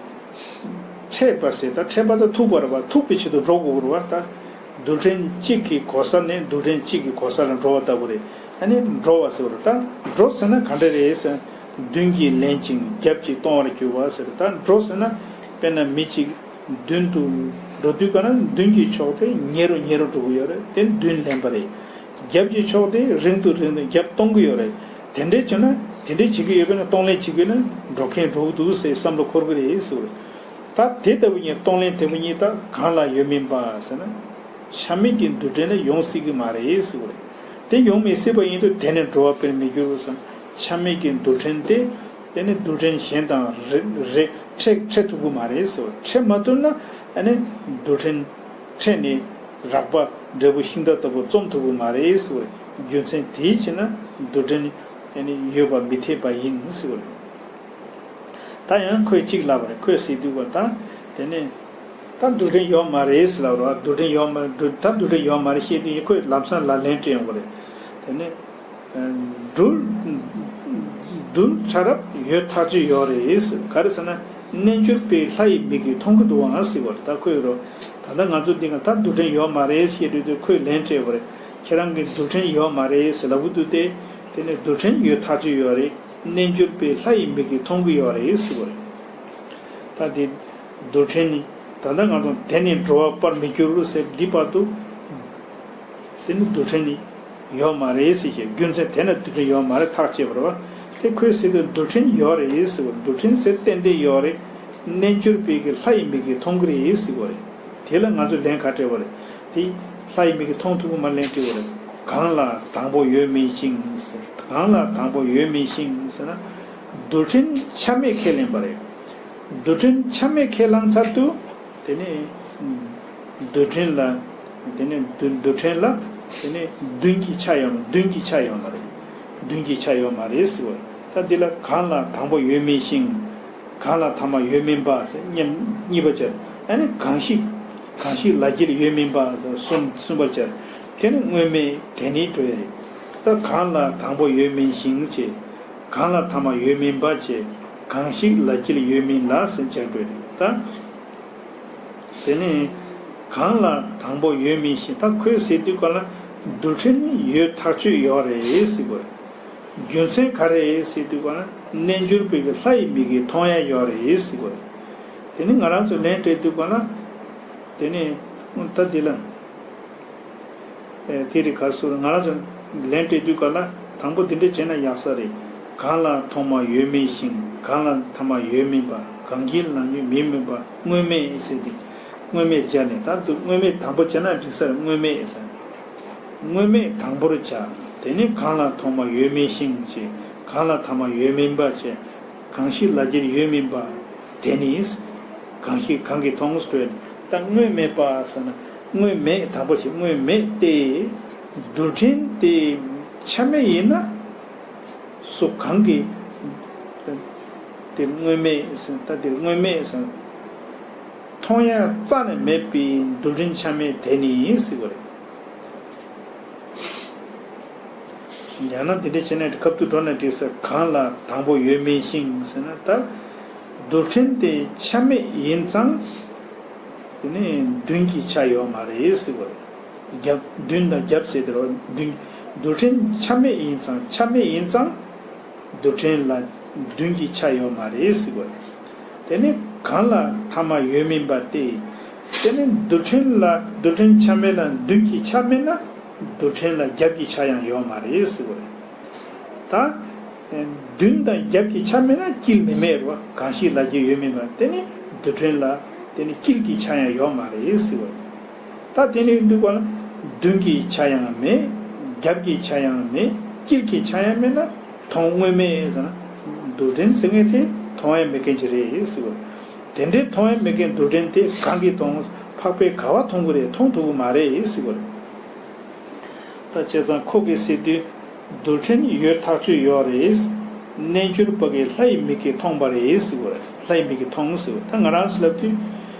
འཕྲད་པ་ཟེར། ད་འཕྲད་པ་ད་ཐུག་པ་རེད་བ། ཐུག་པའི་ཆེད་དུ་འགྲོ་དགོས་རེད་བ། ད་རྡུལ་ཕྲན་གཅིག་གི་གོ་ས་ནས་རྡུལ་ཕྲན་གཅིག་གི་གོ་ས་ལ་འགྲོ་བ་ལྟ་བུ་རེད། ཨ་ནི་འགྲོ་བ་ཟེར་བ་རེད། ད་འགྲོ་ཟེར་ན་ག་འདྲ་རེད་ཟེར། མདུན་གྱིས་ལེན་ཅིང་རྒྱབ་ཀྱིས་གཏོང་བར་འགྱུར་བ་ཟེར། ད་འགྲོ་ཟེར་ན་དཔེར་ན་མི་གཅིག་མདུན་དུ་འགྲོ་དུས་ག་ན་མདུན་གྱི་ཕྱོགས་དེ་ཉེ་རུ་ཉེ་རུ་འགྲོ་གི་ཡོད་རེད། དེ་མདུན་ལེན་པ་རེད། རྒྱབ་ཀྱི་ཕྱོགས་དེ་རིང་དུ་རིང་དུ་རྒྱབ་གཏོང་གི་ཡོད་རེད། དེ་འདྲའི་བྱས་ན་ དེ་འདྲའི་བྱེད་ཀྱི་ཡོད་པ་ན་གཏོང་ལེན་བྱེད་ཀྱི་ན་འགྲོ་མཁན་འགྲོ་གི་འདུག་ཟེར་བསམ་བློ་འཁོར་གི་རེད་ཟེར་བ་རེད། ད་དེ་ལྟ་བུ་ཉིད་གཏོང་ལེན་དེ་བུ་ཉིད་ད་གང་ལ་ཡོད་མིན་པ་ཟེར་ན། ཆ་མེད་ཀྱི་རྡུལ་ཕྲན་ལ་ཡོང་སྲིད་ཀྱི་མ་རེད་ཟེར་བ་རེད། དེ་ཡོང་མི་སྲིད་པ་ཡིན་དུས་དེ་ནི་འགྲོ་བ་སྤེལ་མི་འགྱུར་བསམ། ཆ་མེད་ཀྱི་རྡུལ་ཕྲན་དེ། དེ་ནི་རྡུལ་ཕྲན་གཞན་དང་རེ་རེ་འཕྲད་འཕྲད་ཐུབ་ཀྱི་མ་རེད་ཟེར་བ་རེད། འཕྲད་མ་ཐུབ་ན་ཨ་ནི་རྡུལ་ཕྲན་འཕྲད་ནས་རགས་པ་འབྲས་བུ་ཤིང་རྟ་ལྟ་བུ་རྩོམ་ཐུབ་ཀྱི་མ་རེད་ཟེར་བ་རེད། རྒྱུ་མཚན་དེའི་ཕྱིར་ན་རྡུལ་ཕྲན་ཨ་ནི་ཡོད་པ་མི་འཐད་པ་ཡིན་ཟེར་བ་རེད། ད་ཡང་ཁོས་གཅིག་ལབ་པ་རེད། ཁོས་ཟེར་དུས་པ་ད་དེ་ནས་ད་རྡུལ་ཕྲན་ཡོད་མ་རེད་ཟེར་ལབ་རོགས། རྡུལ་ཕྲན་ཡོད་མ་རེད། ད་རྡུལ་ཕྲན་ཡོད་མ་རེད་བཤད་དུས་ཡིན། ཁོས་ལམ་སང་ལ་ལན་སྤྲད་ཡོང་གི་རེད། དེ་ནས་རྡུལ་རྡུལ་ཕྲ་རབ་ཡོད་ཐག་ཆོད་ཡོད་རེད་ཟེར། ག་རེ་ཟེར་ན་རྣལ་འབྱོར་པས་ལྷ་ཡི་མིག་གིས་མཐོང་གི་འདུག་ཨང་ཟེར་བ་རེད། ད་ཁོས་རོ་ད་ལྟ་ང་ཚོ་འདི་ག་ད་རྡུལ་ཕྲན་ཡོད་མ་རེད་ཟེར་དུས་དུས་ཁོས་ལན་སྤྲད་པ་རེད། ཁྱེད་རང་གིས་རྡུལ་ཕྲན་ཡོད་མ་རེད་ཟེར་ལབ་གི་འདུག་སྟེ། དེ་ནས་རྡུལ་ཕྲན་ཡོད་ཐག་ཆོད་ཡོད་རེད། རྣལ་འབྱོར་པས་ལྷ་ཡི་མིག་གིས་མཐོང་གི་ཡོད་རེད་ཟེར་བ་རེད། ད་དེ་རྡུལ་ཕྲན་ནི་ད་ལྟ་ང་ཚོ་དེ་ནི་འགྲོ་བ་སྤེལ་མི་འགྱུར་ཟེར་འདི་བར་དུ། དེ་ནི་རྡུལ་ཕྲན་ནི་ཡོད་མ་རེད་ཟེར་གྱི་རྒྱུ་མཚན་དེ་ན་རྡུལ་ཕྲན་ཡོད་མ་རེད་ཐག་བཅད་པ་རེད་བ། དེ་ཁོས་ཟེར་དུས་རྡུལ་ཕྲན་ཡོད་རེད་ཟེར་བ། རྡུལ་ཕྲན་ཟེར་ཏན་ཏན་ཡོད་རེད། རྣལ་འབྱོར་པས་ཀྱི་ལྷ་ཡི་མིག་གིས་མཐོང་གི་རེད་ཟེར་བ་རེད། དེ་ལ་ང་ཚོས་ལན་ག་སྤྲད་པ་རེད། དེ་ལྷ་ཡི་མིག་གིས་མཐོང་ཐུབ་ཀྱི་མ་ལན་སྤྲད་པ་རེད། གང་ལ་དང་པོ་ཡོད་མིན་ཞིང་ཟེར། གང་ལ་དང་པོ་ཡོད་མིན་ཞིང་ཟེར་ན། རྡུལ་ཕྲན་ཆ་མེད་ཁས་ལེན་པ་རེད། རྡུལ་ཕྲན་ཆ་མེད་ཁས་བླངས་ཚར་དུས། དེ་ནས་རྡུལ་ཕྲན་ལ། དེ་ནས་རྡུལ་རྡུལ་ཕྲན་ལ། དེ་ནས་མདུན་གྱི་ཆ་ཡོད་མ་མདུན་གྱི་ཆ་ཡོད་མ་རེད། མདུན་གྱི་ཆ་ཡོད་མ་རེད་ཟེར་བ་རེད། ད་འདི་ལ་གང་ལ་དང་པོ་ཡོད་མིན་ཞིང་། གང་ལ་ཐ་མ་ཡོད་མིན་པ་ཟེར་གཉིས་གཉིས་པ་སྦྱར། ཨ་ནི་གང་ཞིག་གང་ཞིག་ལ་ཁྱེར་ཡོད་མིན་པ་ཟེར་གསུམ་གསུམ་པ་སྦྱར། དེ་ནི་དངོས་མེད་དེ་ནི་འགྲོ་ཡ་རེད། ད་གང་ལ་དང་པོ་ཡོད་མིན་ཞིང་ཅེས། གང་ལ་ཐ་མ་ཡོད་མིན་པ་བཅས། གང་ཞིག་ལ་ཁྱེར་ཡོད་མིན་ལ་ཟེར་བྱ་དགོས་རེད་ད། དེ་ནས་གང་ལ་དང་པོ་ཡོད་མིན་ཞིང་། ད་ཁོས་ཟེར་དུས་ག་ལ་རྡུལ་ཕྲན་ནི་ཡོད་ཐག་ཆོད་ཡོད་རེད་ཟེར་དགོས་རེད། རྒྱུ་མཚན་ག་རེ་ཟེར་དུས་ག་ལ་རྣལ་འབྱོར་པའི་གི་ལྷ་ཡི་མིག་གིས་མཐོང་ཡ་ཡོད་རེད་ཟེར་དགོས་རེད། དེ་ནི་ང་རང་ཚོས་ལན་སྤྲད་དུས་ག་ལ། དེ་ནས་ད་འདི་ལ། ཨེ་དེ་རིགས་ག་སུ་ང་རང་ཚོ་ལན་སྤྲད་དུས་ག་ལ་དང་པོ་འདི་འདྲ་བྱས་ན་ཡག་ས་རེད། གང་ལ་ཐོག་མ་ཡོད་མིན་ཞིང་། གང་ལ་ཐ་མ་ཡོད་མིན་པ། གང་གིས་ལ་ཉོན་མི་མིན་པ། དངོས་མེད་ཟེར་ཏེ། དངོས་མེད་སྦྱར་ནས་ད་འདུག་དངོས་མེད་དང་པོ་བྱས་ན་འགྲིག་ས་རེད། དངོས་མེད་ཟེར། དངོས་མེད་དང་པོར་བྱ། དེ་ནི་གང་ལ་ཐོག་མ་ཡོད་མིན་ཞིང་བྱས། གང་ལ་ཐ་མ་ཡོད་མིན་པ་བྱས། གང་ཞིག་ལ་ཁྱེར་ཡོད་མིན་པ། དེ་ནི། གང་ཞིག་གང་གིས་མཐོང་སྤྲོད། ད་དངོས་མེད་པ་ཟེར་ན། དངོས་མེད་དང་པོ་ཞིག་དངོས་མེད་དེ། རྡུལ་ཕྲན་དེ་ཆ་མེད་ཡིན་ན། སུ་གང་གིས། དེ་དངོས་མེད་ཟེར་ད་དེ་དངོས་མེད་ཟེར། མཐོང་ཡ་རྩ་ནས་མེད་པའི་རྡུལ་ཕྲན་ཆ་མེད་དེ་ནི་ཟེར་བ་རེད། ཡང་ན་དེ་འདྲ་བྱས་ན་ཁ་ཐུག་འགྲོ་ན་འགྲིག་ས། གང་ལ་དང་པོ་ཡོད་མིན་ཞིང་ཟེར་ན་ད། རྡུལ་ཕྲན་དེ་ཆ་མེད་ཡིན་ཙང་། དེ་ནི་མདུན་གྱི་ཆ་ཡོད་མ་རེད་ཟེར་བ་རེད། རྒྱབ་མདུན་དང་རྒྱབ་ཟེར་དེ་རོ་མདུན། རྡུལ་ཕྲན་ཆ་མེད་ཡིན་ཙང་ཆ་མེད་ཡིན་ཙང་། རྡུལ་ཕྲན་ལ་མདུན་གྱི་ཆ་ཡོད་མ་རེད་ཟེར་བ་རེད། དེ་ནི་གང་ལ་ཐ་མ་ཡོད་མིན་པ་སྟེ། དེ་ནི་རྡུལ་ཕྲན་ལ་རྡུལ་ཕྲན་ཆ་མེད་ལ་མདུན་གྱི་ཆ་མེད་ན། རྡུལ་ཕྲན་ལ་རྒྱབ་ཀྱི་ཆ་ཡང་ཡོད་མ་རེད་ཟེར་བ་རེད། ད། མདུན་དང་རྒྱབ་ཀྱི་ཆ་མེད་ན་དཀྱིལ་མི་མེད་རེད་བ། གང་ཞིག་ལ་ཁྱེར་ཡོད་མིན་པ་དེ་ནི་རྡུལ་ཕྲན་ལ་དེ་ནི་དཀྱིལ་གྱི་ཆ་ཡང་ཡོད་མ་རེད་ཟེར་བ་རེད། ད་དེ་ནི་འདུག་པ་ན་མདུན་གྱི་ཆ་ཡང་མེད། རྒྱབ་ཀྱི་ཆ་ཡང་མེད། དཀྱིལ་གྱི་ཆ་ཡང་མེད་ན་མཐོང་དངོས་མེད་ཟེར་ན། རྡུལ་ཕྲན་ཟེར་མཁན་དེ་མཐོང་ཡ་མེད་མཁན་ཅིག་རེད་ཟེར་བ་རེད། དེ་འདྲའི་མཐོང་ཡ་མེད་མཁན་རྡུལ་ཕྲན་དེ་གང་གིས་མཐོང་། འཕགས་པས་ག་བ་མཐོང་གི་རེད། མཐོང་ཐུབ་ཀྱི་མ་རེད་ཟེར་བ་རེད། ད་བྱས་ཙང་ཁོ་གིས་ཟེར་དུས། རྡུལ་ཕྲན་ཡོད་ཐག་ཆོད་ཡོད་རེད། རྣལ་འབྱོར་པ་གིས་ལྷ་ཡི་མིག་གིས་མཐོང་པ་རེད་ཟེར་བ་རེད། ལྷ་ཡི་མིག་གིས་མཐོང་ཟེར་བ་ད་ང་རང་ཚོ་ལབ་དུས།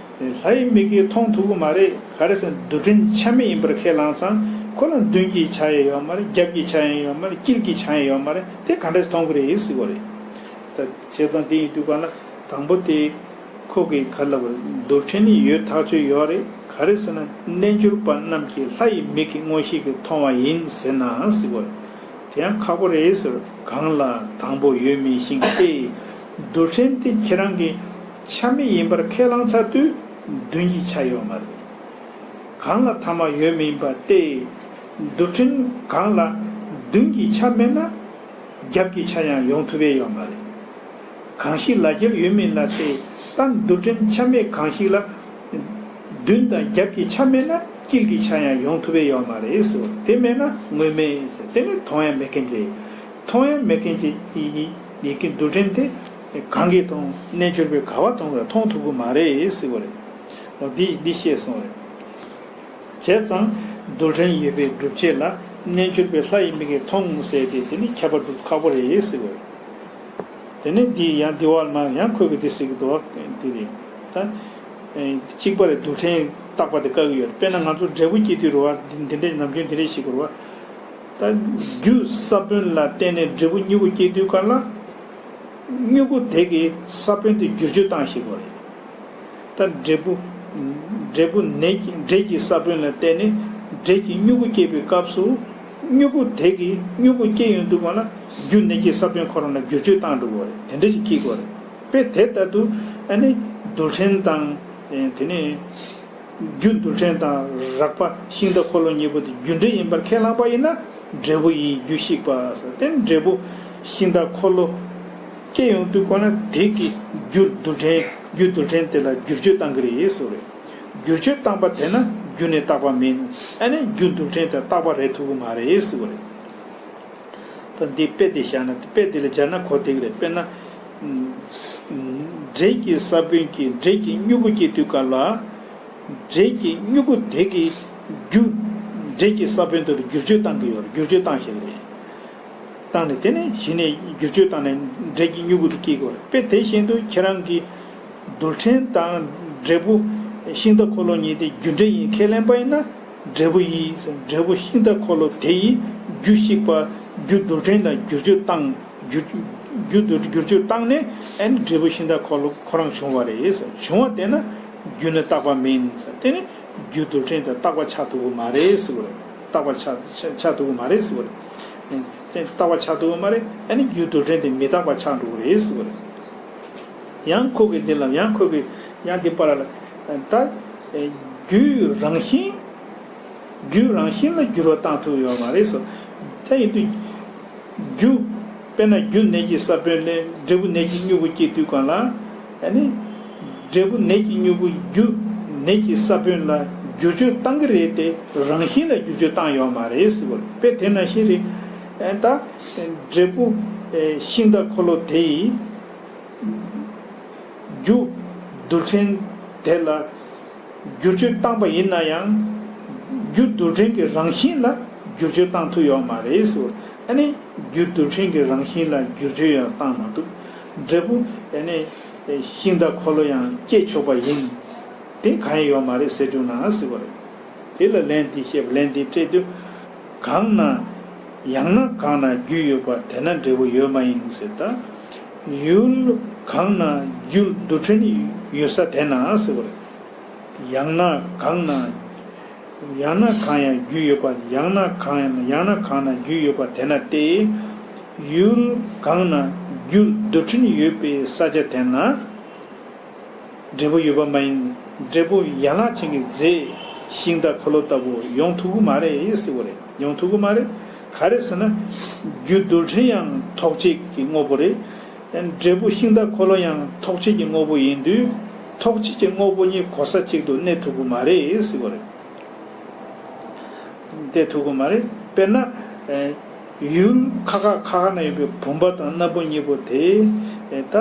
ལྷ་ཡི་མིག་གིས་མཐོང་ཐུབ་ཀྱི་མ་རེད། ག་རེ་ཟེར་ན་རྡུལ་ཕྲན་ཆ་མེད་ཡིན་པར་ཁས་བླངས་ཙང་ཁོ་ལ་མདུན་གྱི་ཆ་ཡང་ཡོད་མ་རེད། རྒྱབ་ཀྱི་ཆ་ཡང་ཡོད་མ་རེད། དཀྱིལ་གྱི་ཆ་ཡང་ཡོད་མ་རེད། དེ་ག་འདྲས་མཐོང་གི་རེད་ཟེར་བ་རེད། ད་བྱས་ཙང་དེ་ཡིན་དུས་ག་ལ་དང་པོ་དེ། ཁོ་གིས་ག་ལབ་པ་རེད། རྡུལ་ཕྲན་ནི་ཡོད་ཐག་ཆོད་ཡོད་རེད། ག་རེ་ཟེར་ན་རྣལ་འབྱོར་པ་རྣམས་ཀྱིས་ལྷ་ཡི་མིག་གིས་མངོན་ཤེས་ཀྱིས་མཐོང་བ་ཡིན་ཟེར་ན་ཟེར་བ་རེད། དེ་ཡང་ཁག་པོ་རེད་ཟེར། གང་ལ་དང་པོ་ཡོད་མིན་ཞིང་སྟེ། རྡུལ་ཕྲན་དེ་ཁྱེད་རང་གིས་ཆ་མེད་ཡིན་པར་ཁས་བླངས་ཚར་དུས་མདུན་གྱི་ཆ་ཡོད་མ་རེད། གང་ལ་ཐ་མ་ཡོད་མིན་པ་སྟེ། རྡུལ་ཕྲན་གང་ལ་མདུན་གྱི་ཆ་མེད་ན། རྒྱབ་ཀྱི་ཆ་ཡང་ཡོང་ཐུབ་ཡས་ཡོད་མ་རེད། གང་ཞིག་ལ་རྒྱབ་ཡོད་མིན་ལ་བལྟས། ད་རྡུལ་ཕྲན་ཆ་མེད་གང་ཞིག་ལ་མདུན་དང་རྒྱབ་ཀྱི་ཆ་མེད་ན་དཀྱིལ་གྱི་ཆ་ཡང་ཡོང་ཐུབ་ཡས་ཡོད་མ་རེད་ཟེར། དེ་མེད་ན་དངོས་མེད་ཟེར། དེ་ནི་མཐོང་ཡ་མེད་མཁན་རེད། མཐོང་ཡ་མེད་མཁན་གྱི་ཡི་གེ་རྡུལ་ཕྲན་དེ་གང་གིས་མཐོང་། རྣལ་འབྱོར་པས་ག་བ་མཐོང་ར། མཐོང་ཐུབ་ཀྱི་མ་རེད་ཟེར་བ་རེད། འོ་འདི་འདི་བཤད་སོང་རེད། བྱས་ཙང་རྡུལ་ཕྲན་ཡོད་པའི་སྒྲུབ་བྱེད་ལ་རྣལ་འབྱོར་པས་ལྷ་ཡི་མིག་གིས་མཐོང་ཟེར་ཏེ་དེ་ནི་ཁྱད་པར་དུ་ཁག་པོ་རེད་ཟེར་བ་རེད། དེ་ནི་འདི་ཡང་འདི་བར་མ་ཡང་ཁོས་གི་འདི་ཟེར་གི་འདུག་བ། འདི་རེད། ད་ཨེ་གཅིག་པ་རེད། རྡུལ་ཕྲན་བཏགས་པ་དེ་བཀག་གི་ཡོད་རེད། དཔེར་ན་ང་ཚོ་འབྲས་བུ་སྐྱེ་དུས་རེད་བ། འདི་འདི་འདྲས་ནམ་རྒྱུན་འདི་འདྲས་ཞིག་གོ་རེད་བ། ད་རྒྱུ་ས་བོན་ལ་བརྟེན་ནས་འབྲས་བུ་མྱུ་གུ་སྐྱེ་དུས་ག་ལ། མྱུ་གུ་དེ་གི་ས་བོན་དེ་བསྒྱུར་བཅོས་བཏང་ཞིག་གོ་རེད། ད་འབྲས་བུ། འབྲས་བུ་ནས་ཀྱི་འབྲས་ཀྱི་ས་བོན་ལ་བརྟེན་ནས་འབྲས་ཀྱི་མྱུ་གུ་སྐྱེས་པའི་སྐབས་སུ། མྱུ་གུ་དེ་གི་མྱུ་གུ་སྐྱེ་ཡོང་དུས་ག་ལ་རྒྱུ་ནས་ཀྱི་ས་བོན་ཁོ་རང་ལ་བསྒྱུར་བཅོས་བཏང་འགྲོ་གི་རེད། དེ་འདྲ་ཞིག་སྐྱེ་གི་རེད། དཔེ་དེ་ལྟར་དུ་ཨ་ནི་རྡུལ་ཕྲན་དང་། ཨེ་དེ་ནས་རྒྱུ་རྡུལ་ཕྲན་དང་རགས་པ་ཤིང་རྟ་འཁོར་ལོ་གཉིས་པོ་དེ་རྒྱུ་འབྲས་ཡིན་པར་ཁས་བླངས་པ་ཡིན་ན། འབྲས་བུ་ཡི་རྒྱུ་བཤིག་པ་ཟེར། དེ་འབྲས་བུ་ཤིང་རྟ་འཁོར་ལོ་སྐྱེ་ཡོང་དུས་ག་ལ་དེ་གི་རྒྱུ་རྡུལ་ཕྲན། རྒྱུ་རྡུལ་ཕྲན་དེ་ལ་བསྒྱུར་བཅོས་བཏང་གི་རེད་ཟེར་བ་རེད། བསྒྱུར་བཅོས་བཏང་པ་དེ་ན་རྒྱུ་ནས་བཏགས་པ་མིན། ཨ་ནི་རྒྱུ་རྡུལ་ཕྲན་དེ་བཏགས་པ་རེད་ཐུབ་ཀྱི་མ་རེད་ཟེར་བ་རེད། ད་འདི་དཔེ་དེ་བཞག་ན། དཔེ་དེ་ལ་སྦྱར་ན་གོ་བདེ་གི་རེད། དཔེར་ན། འབྲས་ཀྱི་ས་བོན་གྱིས་འབྲས་ཀྱི་མྱུ་གུ་སྐྱེ་དུས་སྐབས་ལ། འབྲས་ཀྱི་མྱུ་གུ་དེ་གི་རྒྱུ། འབྲས་ཀྱི་ས་བོན་དེ་ལ་བསྒྱུར་བཅོས་བཏང་གི་ཡོད་རེད། བསྒྱུར་བཅོས་བཏང་ཞིག་རེད། བཏང་ནས་དེ་ནས་གཞི་ནས་བསྒྱུར་བཅོས་བཏང་ནས་འབྲས་ཀྱི་མྱུ་གུ་དེ་སྐྱེ་དགོས་རེད། དཔེ་དེ་བཞིན་དུ་ཁྱེད་རང་གི་རྡུལ་ཕྲན་དང་འབྲས་བུ་ཤིང་རྟ་འཁོར་ལོ་གཉིས་དེ་རྒྱུ་འབྲས་ཡིན་ཁས་ལེན་པ་ཡིན་ན། འབྲས་བུ་ཡི། འབྲས་བུ་ཤིང་རྟ་འཁོར་ལོ་དེ་ཡི་རྒྱུ་བཤིག་པ། རྒྱུ་རྡུལ་ཕྲན་ལ་བསྒྱུར་བཅོས་བཏང་། རྒྱུ། རྒྱུ་རྡུལ་བསྒྱུར་བཅོས་བཏང་ནས་ཨ་ནི་འབྲས་བུ་ཤིང་རྟ་འཁོར་ལོ་ཁོ་རང་བྱུང་བ་རེད། བྱུང་བ་དེ་ན་རྒྱུ་ནི་བཏགས་པ་མིན། དེ་ནི་རྒྱུ་རྡུལ་ཕྲན་དེ་བཏགས་པ་ཆགས་ཐུབ་ཀྱི་མ་རེད་ཟེར་བ་རེད། བཏགས་པ་ཆགས་ཆགས་ཆགས་ཐུབ་ཀྱི་མ་རེད་ཟེར་བ་རེད། དེ་བཏགས་པ་ཆགས་ཐུབ་ཀྱི་མ་རེད། ཨ་ནི་རྒྱུ་རྡུལ་ཕྲན་དེ་མི་རྟག་པ་ཆགས་འགྲོ་གི་རེད་ཟེར་བ་རེད། ཡང་ཁོ་གིས་འདི་ལ་ཡང་ཁོ་གིས་ཡང་འདི་པར་ལ། ད་རྒྱུའི་རང་བཞིན། རྒྱུའི་རང་བཞིན་ལ་འགྱུར་བ་བཏང་ཐུབ་ཡོད་མ་རེད་ཟེར། ད་ཡིན་དུས། རྒྱུ། དཔེར་ན་རྒྱུ་ནས་ཀྱི་ས་བོན་ལས་འབྲས་བུ་ནས་ཀྱི་མྱུ་གུ་སྐྱེ་དུས་གང་ལ། ཨ་ནི། འབྲས་བུ་ནས་ཀྱི་མྱུ་གུ་རྒྱུ་ནས་ཀྱི་ས་བོན་ལ་བསྒྱུར་བཅོས་བཏང་གི་རེད་དེ། རང་བཞིན་ལ་བསྒྱུར་བཅོས་བཏང་ཡོད་མ་རེད་ཟེར་བ་རེད། དཔེ་དེ་ནང་བཞིན་རེད། ཨ་ད། འབྲས་བུ། ཤིང་རྟ་འཁོར་ལོ་དེ་ཡི། རྒྱུ། རྡུལ་ཕྲན་དེ་ལ་བསྒྱུར་བཅོས་བཏང་པ་ཡིན་ན་ཡང་། རྒྱུ་རྡུལ་ཕྲན་གྱི་རང་བཞིན་ལ་བསྒྱུར་བཅོས་བཏང་ཐུབ་ཡོད་མ་རེད་ཟེར། ཨ་ནི་རྒྱུ་རྡུལ་ཕྲན་གྱི་རང་བཞིན་ལ་བསྒྱུར་བཅོས་ཡང་བཏང་མ་ཐུབ། འབྲས་བུ་ཨ་ནི་ཤིང་རྟ་འཁོར་ལོ་ཡང་སྐྱེ་ཆོག་པ་ཡིན། དེ་གང་ཡང་ཡོད་མ་རེད་ཟེར་བཅུག་ན་ཟེར་བ་རེད། དེ་ལ་ལན་འདི་བཤད་པ། ལན་འདི་སྤྲད་དུས། གང་ན། ཡང་ན་གང་ན་རྒྱུ་ཡོད་པ་དེ་ན་འབྲས་བུ་ཡོད་མ་ཡིན་ཟེར། ད་ཡུལ་གང་ན་རྒྱུ་རྡུལ་ཕྲན་ཡོད་ས་དེ་ན་ཟེར་བ་རེད། ཡང་ན་གང་ན། ཡང་ན་གང་ཡང་རྒྱུ་ཡོད་པ། ཡང་ན་གང་ཡང་ཡང་ན་གང་ན་རྒྱུ་ཡོད་པ་དེ་ན་སྟེ། ཡུལ་གང་ན་རྒྱུ་རྡུལ་ཕྲན་ཡོད་པའི་ས་ཆ་དེ་ན། འབྲས་བུ་ཡོད་པ་མ་ཡིན། འབྲས་བུ་ཡན་ལག་ཅན་གྱི་རྫས་ཤིང་རྟ་འཁོར་ལོ་ལྟ་བུ་ཡོང་ཐུབ་ཀྱི་མ་རེད་ཟེར་བ་རེད། ཡོང་ཐུབ་ཀྱི་མ་རེད། ག་རེ་ཟེར་ན། རྒྱུ་རྡུལ་ཕྲན་ཡང་ཐོགས་བཅས་ཀྱི་དངོས་པོ་རེད། འབྲས་བུ་ཤིང་རྟ་འཁོར་ལོ་ཡང་ཐོགས་བཅས་ཀྱི་དངོས་པོ་ཡིན་དུས། ཐོགས་བཅས་ཀྱི་དངོས་པོ་གཉིས་གོ་ས་གཅིག་ཏུ་གནས་ཐུབ་ཀྱི་མ་རེད་ཟེར་བ་རེད། གནས་ཐུབ་ཀྱི་མ་རེད། དཔེར་ན། ཡུལ་ཁ་ཁ་ཁ་ཁ་ན་ཡོད་པའི་བུམ་པ་དང་སྣམ་བུ་གཉིས་པོ་དེ། ད།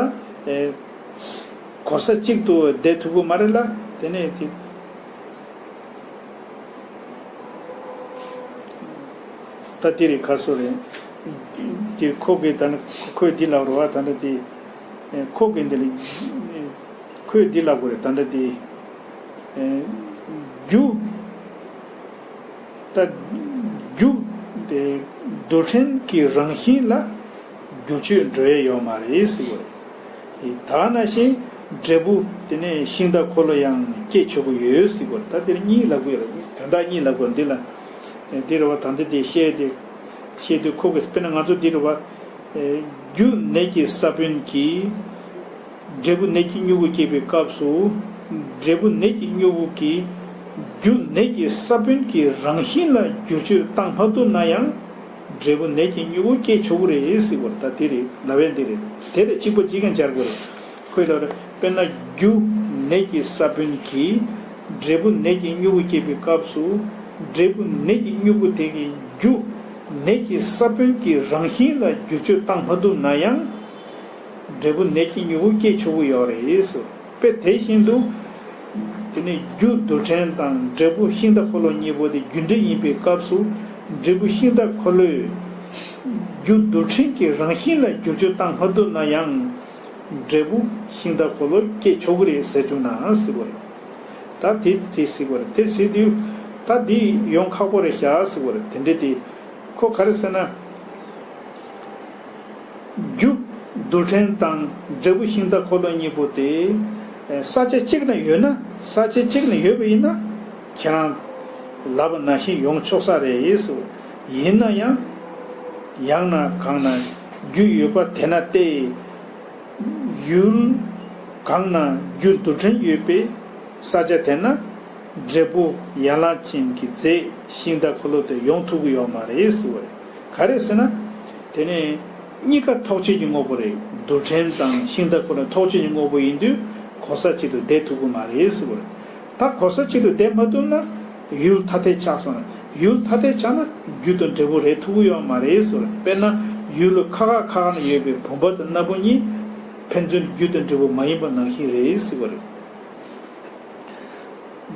གོ་ས་གཅིག་ཏུ་བསྡད་ཐུབ་ཀྱི་མ་རེད་ལ། དེ་ནས་དེ། ད་དེ་རེད། ཁ་སོ་རེད། དེ་ཁོ་གིས་ད་ནི་ཁོས་འདི་ལབ་རེད་བ། ད་ནི་དེ། ཁོ་གིས་འདི་ལ། ཁོས་འདི་ལབ་དགོས་རེད། ད་ནི་དེ། རྒྱུ། ད། རྒྱུ། དེ། རྡུལ་ཕྲན་གྱི་རང་བཞིན་ལ་བསྒྱུར་བཅོས་འགྲོ་ཡས་ཡོད་མ་རེད་ཟེར་བ་རེད། ད་ནང་བཞིན་འབྲས་བུ་དེ་ནས་ཤིང་རྟ་འཁོར་ལོ་ཡང་སྐྱེ་ཆོག་གི་ཡོད་ཟེར་བ་རེད། ད་དེར་གཉིས་ལབ་དགོས་རེད། དོན་དག་གཉིས་ལབ་དགོས་འདི་ལ། དེ་རེད་བ། ད་འདི་དེ་བཤད་དེ། བཤད་དུས་ཁོ་གིས་དཔེར་ན་ང་ཚོ་འདི་རེད་བ། རྒྱུ་ནས་ཀྱི་ས་བོན་གྱིས། འབྲས་བུ་ནས་ཀྱི་མྱུ་གུ་སྐྱེས་པའི་སྐབས་སུ། འབྲས་བུ་ནས་ཀྱི་མྱུ་གུ་གིས་རྒྱུ་ནས་ཀྱི་ས་བོན་གྱི་རང་བཞིན་ལ་བསྒྱུར་བཅོས་བཏང་མ་ཐུབ་ན་ཡང་། འབྲས་བུ་ནད་ཀྱི་མྱུ་གུ་སྐྱེ་ཆོག་གི་རེད་ཟེར་བ་རེད། ད་དེ་རེད། ལབ་ཡས་འདི་རེད། དེ་དང་གཅིག་པ་གཅིག་རྐྱང་སྦྱར་དགོས་རེད། ཁོས་ལབ་རེད། དཔེར་ན་རྒྱུ་ནད་ཀྱི་ས་བོན་གྱིས། འབྲས་བུ་ནད་ཀྱི་མྱུ་གུ་སྐྱེ་བའི་སྐབས་སུ། འབྲས་བུ་ནད་ཀྱི་མྱུ་གུ་དེ་གི་རྒྱུ་ནད་ཀྱི་ས་བོན་གྱི་རང་བཞིན་ལ་བསྒྱུར་བཅོས་བཏང་མ་ཐུབ་ན་ཡང་། འབྲས་བུ་ནད་ཀྱི་མྱུ་གུ་སྐྱེ་ཆོག་གི་ཡོད་རེད་ཟེར། དཔེ་དེ་བཞིན་དུ། དེ་ནས་རྒྱུ་རྡུལ་ཕྲན་དང་འབྲས་བུ་ཤིང་རྟ་འཁོར་ལོ་གཉིས་པོ་དེ་རྒྱུ་འབྲས་ཡིན་པའི་སྐབས་སུ། འབྲས་བུ་ཤིང་རྟ་འཁོར་ལོས་རྒྱུ་རྡུལ་ཕྲན་གྱི་རང་བཞིན་ལ་བསྒྱུར་བཅོས་བཏང་མ་ཐུབ་ན་ཡང་། འབྲས་བུ་ཤིང་རྟ་འཁོར་ལོ་སྐྱེ་ཆོག་གི་རེད་ཟེར་བཅུག་ན་ཟེར་བ་རེད། ད་དེ་དེ་ཟེར་བ་རེད། དེ་ཟེར་དུས་ད་འདི་ཡོང་ཁག་པོ་རེད་ཤག་ཟེར་བ་རེད། དེ་འདྲ་དེ་ཁོ་ག་རེ་ཟེར་ན། རྒྱུ་རྡུལ་ཕྲན་དང་འབྲས་བུ་ཤིང་རྟ་འཁོར་ལོ་གཉིས་པོ་དེ། ས་ཆ་གཅིག་ན་ཡོད་ན། ས་ཆ་གཅིག་ན་ཡོད་པ་ཡིན་ན། ཁྱེད་རང་ལབ་པ་ནང་བཞིན་ཡོང་ཆོག་ས་རེད་ཟེར། ཡིན་ན་ཡང་། ཡང་ན་གང་ན་རྒྱུ་ཡོད་པ་དེ་ན་སྟེ། ཡུལ་གང་ན་རྒྱུ་རྡུལ་ཕྲན་ཡོད་པའི་ས་ཆ་དེ་ན། འབྲས་བུ་ཡན་ལག་ཅན་གྱི་རྫས་ཤིང་རྟ་འཁོར་ལོ་དེ་ཡོང་ཐུབ་ཀྱི་ཡོད་མ་རེད་ཟེར་བ་རེད། ག་རེ་ཟེར་ན། དེ་ནས་གཉིས་ཀ་ཐོགས་བཅས་ཀྱི་དངོས་པོ་རེད། རྡུལ་ཕྲན་དང་ཤིང་རྟ་འཁོར་ལོ་ཐོགས་བཅས་ཀྱི་དངོས་པོ་ཡིན་དུས་གོ་ས་གཅིག་ཏུ་བསྡད་ཐུབ་ཀྱི་མ་རེད་ཟེར་བ་རེད། ད་གོ་ས་གཅིག་ཏུ་བསྡད་མ་ཐུབ་ན་ཡུལ་ཐ་དད་ཆགས་སོང་ན། ཡུལ་ཐ་དད་ཆགས་ན་རྒྱུ་དང་འབྲས་བུ་རེད་ཐུབ་ཀྱི་ཡོད་མ་རེད་ཟེར་བ་རེད། དཔེར་ན་ཡུལ་ཁ་ཁ་ཁ་ཁ་ན་ཡོད་པའི་བུམ་པ་དང་སྣམ་བུ་གཉིས་ཕན་ཚུན་རྒྱུ་དང་འབྲས་བུ་མ་ཡིན་པ་ནང་བཞིན་རེད་ཟེར་བ་རེད།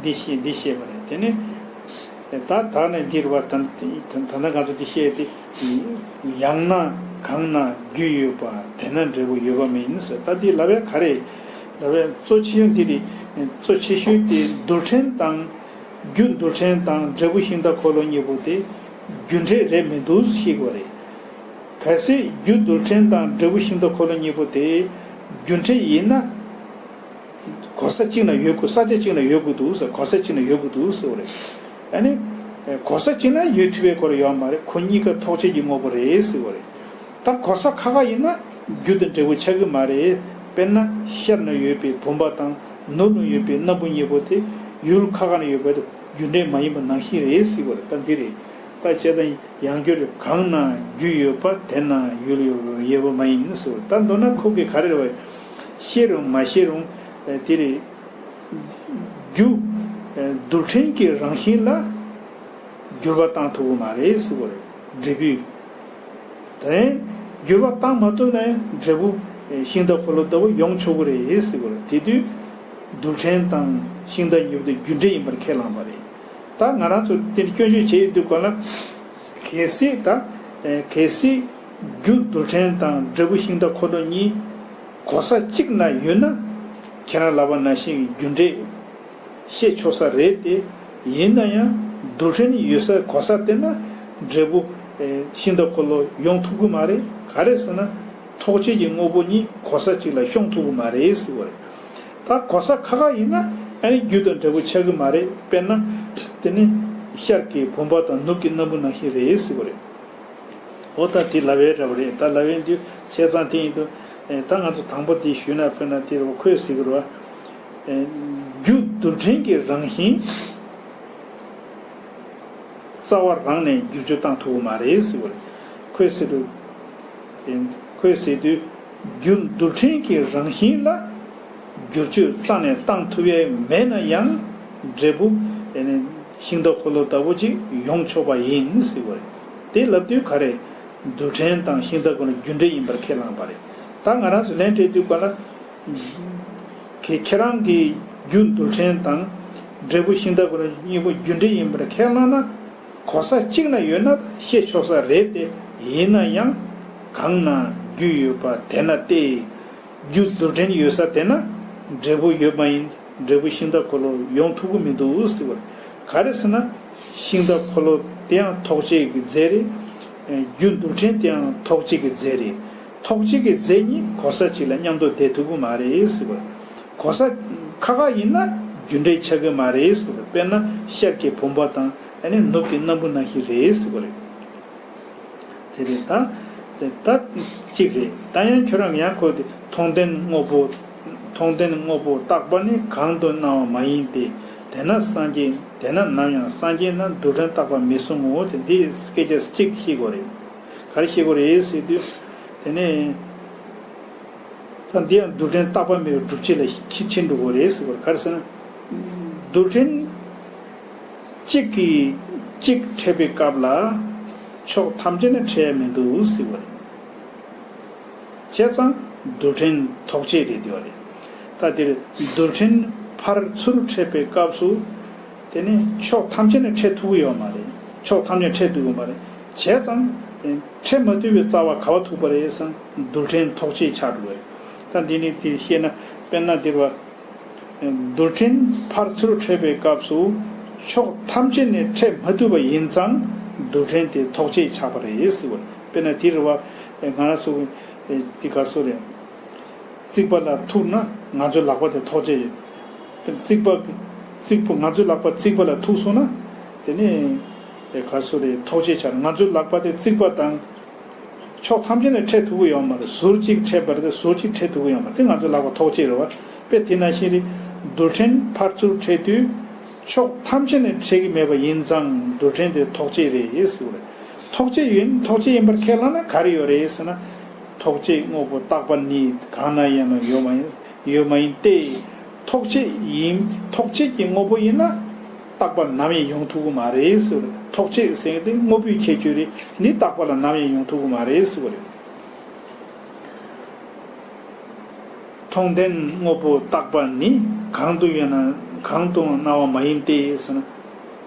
འདི་ཤེས་འདི་ཤེས་པ་རེད། དེ་ནས་ད་ད་ནས་འདིར་བ་ད་ད་ད་ང་ཚོ་འདི་ཤེས་ཏེ། ཡང་ན་གང་ན་རྒྱུ་ཡོད་པ་དེ་ན་འབྲས་བུ་ཡོད་པ་མིན་ཟེར། ད་འདི་ལབ་ཡ་ག་རེ་ལབ་ཡ། གཙོ་ཆེ་ཤོས་འདི་རེད། གཙོ་ཆེ་ཤོས་དེ་རྡུལ་ཕྲན་དང་རྒྱུ་རྡུལ་ཕྲན་དང་འབྲས་བུ་ཤིང་རྟ་འཁོར་ལོ་གཉིས་པོ་དེ་རྒྱུ་འབྲས་རེད་མི་འདུག་ཤེས་དགོས་རེད། གལ་སྲིད་རྒྱུ་རྡུལ་ཕྲན་དང་འབྲས་བུ་ཤིང་རྟ་འཁོར་ལོ་གཉིས་པོ་དེ་རྒྱུ་འབྲས་ཡིན་ན། གོ་ས་གཅིག་ན་ཡོད་དགོས། ས་ཆ་གཅིག་ན་ཡོད་དགོས་འདུག་ཟེར། གོ་ས་གཅིག་ན་ཡོད་དགོས་འདུག་ཟེར་བ་རེད། ཨ་ནི། གོ་ས་གཅིག་ན་ཡོད་ཐུབ་པའི་སྐོར་ཡོད་མ་རེད། ཁོ་གཉིས་ཀ་ཐོགས་བཅས་ཀྱི་དངོས་པོ་རེད་ཟེར་བ་རེད། ད་གོ་ས་ཁ་ཁ་ཡིན་ན་རྒྱུ་དང་འབྲས་བུ་ཆགས་ཀྱི་མ་རེད། དཔེར་ན་ཤར་ན་ཡོད་པའི་བུམ་པ་དང་ནུབ་ན་ཡོད་པའི་སྣམ་བུ་གཉིས་པོ་དེ་ཡུལ་ཁ་ཁ་ན་ཡོད་པ་དེ་རྒྱུ་འབྲས་མ་ཡིན་པ་ནང་བཞིན་རེད་ཟེར་བ་རེད། ད་འདི་རེད། ད་བྱས་ཙང་ཡང་སྒྱུར་གང་ན་རྒྱུ་ཡོད་པ་དེ་ན་ཡུལ་ཡོད་པ་མ་ཡིན་ཟེར་བ། ད་མདོར་ན་ཁོ་གིས་ག་རེ་རེད་བ། ཤེས་རུང་མ་ཤེས་རུང་དེ་རེད། རྒྱུ། རྡུལ་ཕྲན་གྱི་རང་བཞིན་ལ་འགྱུར་བ་བཏང་ཐུབ་ཀྱི་མ་རེད་ཟེར་བ་རེད། འབྲས་བུས། དེ་འགྱུར་བ་བཏང་མ་ཐུབ་ན་འབྲས་བུ་ཤིང་རྟ་འཁོར་ལོ་ལྟ་བུ་ཡོང་ཆོག་གི་རེད་ཟེར་བ་རེད། དེ་དུས་རྡུལ་ཕྲན་དང་ཤིང་རྟ་གཉིས་པོ་དེ་རྒྱུ་འབྲས་ཡིན་པར་ཁས་བླངས་པ་རེད། ད་ང་རང་ཚོ་དེ་སྐྱོན་བརྗོད་བྱེད་ཡོད་དུས་ག་ལ། གལ་སྲིད་ད། གལ་སྲིད་རྒྱུ་རྡུལ་ཕྲན་དང་འབྲས་བུ་ཤིང་རྟ་འཁོར་ལོ་གཉིས་གོ་ས་གཅིག་ན་ཡོད་ན། ཁྱེད་རང་ལབ་པ་ནང་བཞིན་གྱི་རྒྱུ་འབྲས་ཤེས་ཆོག་ས་རེད་དེ། ཡིན་ན་ཡང་རྡུལ་ཕྲན་ཡོད་ས་གོ་ས་དེ་ན་འབྲས་བུ་ཤིང་རྟ་འཁོར་ལོ་ཡོང་ཐུབ་ཀྱི་མ་རེད། ག་རེ་ཟེར་ན་ཐོགས་བཅས་ཀྱི་དངོས་པོ་གཉིས་གོ་ས་གཅིག་ལ་ཤོང་ཐུབ་ཀྱི་མ་རེད་ཟེར་བ་རེད། ད་གོ་ས་ཁ་ཁ་ཡིན་ན་ཨ་ནི་རྒྱུ་དང་འབྲས་བུ་ཆགས་ཀྱི་མ་རེད། དཔེར་ན་དེ་ནི་ཤར་གྱི་བུམ་པ་དང་ནུབ་ཀྱི་སྣམ་བུ་ནང་བཞིན་རེད་ཟེར་བ་རེད། འོ་ད་དེ་ལབ་ཡས་འདྲ་བ་རེད། ད་ལབ་ཡས་འདི་བྱས་ཙང་དེ་ཡིན་དུས་ད་ང་ཚོ་དང་པོ་དེ་ཞུས་ན་དཔེར་ན་དེ་རུ་ཁོས་ཟེར་གི་རེད་བ། རྒྱུ་རྡུལ་ཕྲན་གྱི་རང་བཞིན་རྩ་བ་རང་ནས་བསྒྱུར་བཅོས་བཏང་ཐུབ་ཀྱི་མ་རེད་ཟེར་བ་རེད། ཁོས་ཟེར་དུས། ཁོས་ཟེར་དུས། རྒྱུ་རྡུལ་ཕྲན་གྱི་རང་བཞིན་ལ་བསྒྱུར་བཅོས་རྩ་ནས་བཏང་ཐུབ་ཡས་མེད་ན་ཡང་འབྲས་བུ་ཤིང་རྟ་འཁོར་ལོ་ལྟ་བུ་ཅིག་ཡོང་ཆོག་པ་ཡིན་ཟེར་བ་རེད། དེ་ལབ་དུས་ག་རེ། རྡུལ་ཕྲན་དང་ཤིང་རྟ་འཁོར་ལོ་རྒྱུ་འབྲས་ཡིན་པར་ཁས་བླངས་པ་རེད། ད་ང་རང་ཚོ་ལན་སྤྲད་དུས་ག་ལ། ཁྱེད་ཁྱེད་རང་གིས་རྒྱུ་རྡུལ་ཕྲན་དང་འབྲས་བུ་ཤིང་རྟ་འཁོར་ལོ་གཉིས་པོ་རྒྱུ་འབྲས་ཡིན་པར་ཁས་བླངས་ན། གོ་ས་གཅིག་ན་ཡོད་ན་ཤེས་ཆོག་ས་རེད་དེ། ཡིན་ན་ཡང་གང་ན་རྒྱུ་ཡོད་པ་དེ་ན་སྟེ། རྒྱུ་རྡུལ་ཕྲན་ཡོད་ས་དེ་ན་འབྲས་བུ་ཡོད་མ་ཡིན། འབྲས་བུ་ཤིང་རྟ་འཁོར་ལོ་ཡོང་ཐུབ་ཀྱི་མི་འདུག་ཟེར་བ་རེད། ག་རེ་ཟེར་ན། ཤིང་རྟ་འཁོར་ལོ་དེ་ཡང་ཐོགས་བཅས་ཀྱི་རྫས་རེད། རྒྱུ་རྡུལ་ཕྲན་དེ་ཡང་ཐོགས་བཅས་ཀྱི་རྫས་རེད། ཐོགས་བཅས་ཀྱི་རྫས་གཉིས་གོ་ས་གཅིག་ལ་མཉམ་དུ་བསྡད་ཐུབ་ཀྱི་མ་རེད་ཟེར་བ་རེད། གོ་ས་ཁ་ཁ་ཡིན་ན་རྒྱུ་འབྲས་ཆགས་ཀྱི་མ་རེད་ཟེར་བ་རེད། དཔེར་ན་ཤར་གྱི་བུམ་པ་དང་ཨ་ནི་ནུབ་ཀྱི་སྣམ་བུ་ནང་བཞིན་རེད་ཟེར་བ་རེད། དེ་རེད་ད། དེ་ད་གཅིག་རེད། ད་ཡང་ཁྱོད་རང་ཡང་ཁོ་དེ་མཐོང་ལྡན་དངོས་པོ། མཐོང་ལྡན་དངོས་པོ་རྟག་པ་ནི་གང་དུ་སྣང་བ་མ་ཡིན་ཏེ། དེས་ན་སངས་རྒྱས། དེས་ན་ནམ་ཡང་སངས་རྒྱས་ན་རྡུལ་ཕྲན་རྟག་པ་མི་གསུང་ངོ་། དེ་འདི་སྐད་ཆ་གཅིག་ཤེས་དགོས་རེད། ག་རེ་བཤད་དགོས་རེད་ཟེར་དུས། དེ་ནས་ད་འདི་ཡང་རྡུལ་ཕྲན་རྟག་པ་མེད་པའི་སྒྲུབ་བྱེད་ལ་ཕྱིན་ཕྱིན་འགྲོ་དགོས་རེད་ཟེར་བར། ག་རེ་ཟེར་ན། རྡུལ་ཕྲན་གཅིག་གིས་གཅིག་འཕྲད་པའི་སྐབས་ལ་ཕྱོགས་ཐམས་ཅད་ནས་འཕྲད་ཡ་མི་འདུག་ཟེར་བ་རེད། བྱས་ཙང་རྡུལ་ཕྲན་ཐོགས་བཅས་རེད་འདི་བ་རེད། ད་འདིར་རྡུལ་ཕྲན་ཕར་ཚུར་འཕྲད་པའི་སྐབས་སུ། དེ་ནི་ཕྱོགས་ཐམས་ཅད་ནས་འཕྲད་ཐུབ་ཀྱི་ཡོད་མ་རེད། ཕྱོགས་ཐམས་ཅད་འཕྲད་ཐུབ་ཀྱི་ཡོད་མ་རེད། བྱས་ཙང་འཕྲད་མ་ཐུབ་པའི་རྩ་བ་ག་བ་ཐུག་པ་རེད་ཟེར་ན། རྡུལ་ཕྲན་ཐོགས་བཅས་ཆགས་འགྲོ་བ་རེད། ད་འདི་ནི་དེ་བཤད་ན། དཔེར་ན་འདིར་བ། རྡུལ་ཕྲན་ཕར་ཚུར་འཕྲད་པའི་སྐབས་སུ་ཕྱོགས་ཐམས་ཅད་ནས་འཕྲད་མ་ཐུབ་པ་ཡིན་ཙང་རྡུལ་ཕྲན་དེ་ཐོགས་བཅས་ཆགས་པ་རེད་ཟེར་བ་རེད། དཔེར་ན་འདིར་བ། ང་རང་ཚོ་འདི་ག་སོ་རེད། རྩིག་པ་ལ་ཐུག་ན་ང་ཚོའི་ལག་པ་དེ་ཐོགས་བཅས་ཡིན། རྩིག་པ། རྩིག་པ་ང་ཚོའི་ལག་པ་རྩིག་པ་ལ་ཐུག་སོང་ན། དེ་ནི་ག་སོ་རེད། ཐོགས་བཅས་ཆགས། ང་ཚོའི་ལག་པ་དེ་རྩིག་པ་དང་། ཕྱོགས་ཐམས་ཅད་ནས་འཕྲད་ཐུབ་ཀྱི་ཡོད་མ་རེད། ཟུར་གཅིག་འཕྲད་པ་རེད། ཟུར་གཅིག་འཕྲད་ཐུབ་ཀྱི་ཡོད་མ་རེད། དེ་ང་ཚོའི་ལག་པ་ཐོགས་བཅས་རེད་བ། དཔེ་དེ་ནང་བཞིན་རེད། རྡུལ་ཕྲན་ཕར་ཚུར་འཕྲད་དུས་ཕྱོགས་ཐམས་ཅད་ནས་འཕྲད་ཀྱི་མེད་པ་ཡིན་ཙང་རྡུལ་ཕྲན་དེ་ཐོགས་བཅས་རེད་ཟེར་བ་རེད། ཐོགས་བཅས་ཡིན། ཐོགས་བཅས་ཡིན་པར་ཁས་བླངས་ན་ག་རེ་ཡོད་རེད་ཟེར་ན། ཐོགས་བཅས་དངོས་པོ་རྟག་པ་ནི་གང་ན་ཡང་ན་ཡོད་མ་ཡིན། ཡོད་མ་ཡིན་ཏེ། ཐོགས་བཅས་ཡིན། ཐོགས་བཅས་ཀྱི་དངོས་པོ་ཡིན་ན་རྟག་པ་ནམ་ཡང་ཡོང་ཐུབ་ཀྱི་མ་རེད་ཟེར་བ་རེད། ཐོགས་བཅས་ཟེར་དེ་དངོས་པོའི་ཁྱད་ཆོས་རེད། འདི་རྟག་པ་ལ་ནམ་ཡང་ཡོང་ཐུབ་ཀྱི་མ་རེད་ཟེར་བ་རེད། མཐོང་ལྡན་དངོས་པོ་རྟག་པ་ནི། གང་དུ་ཡང་ན་གང་དུའང་སྣང་བ་མ་ཡིན་ཏེ་ཟེར་ན།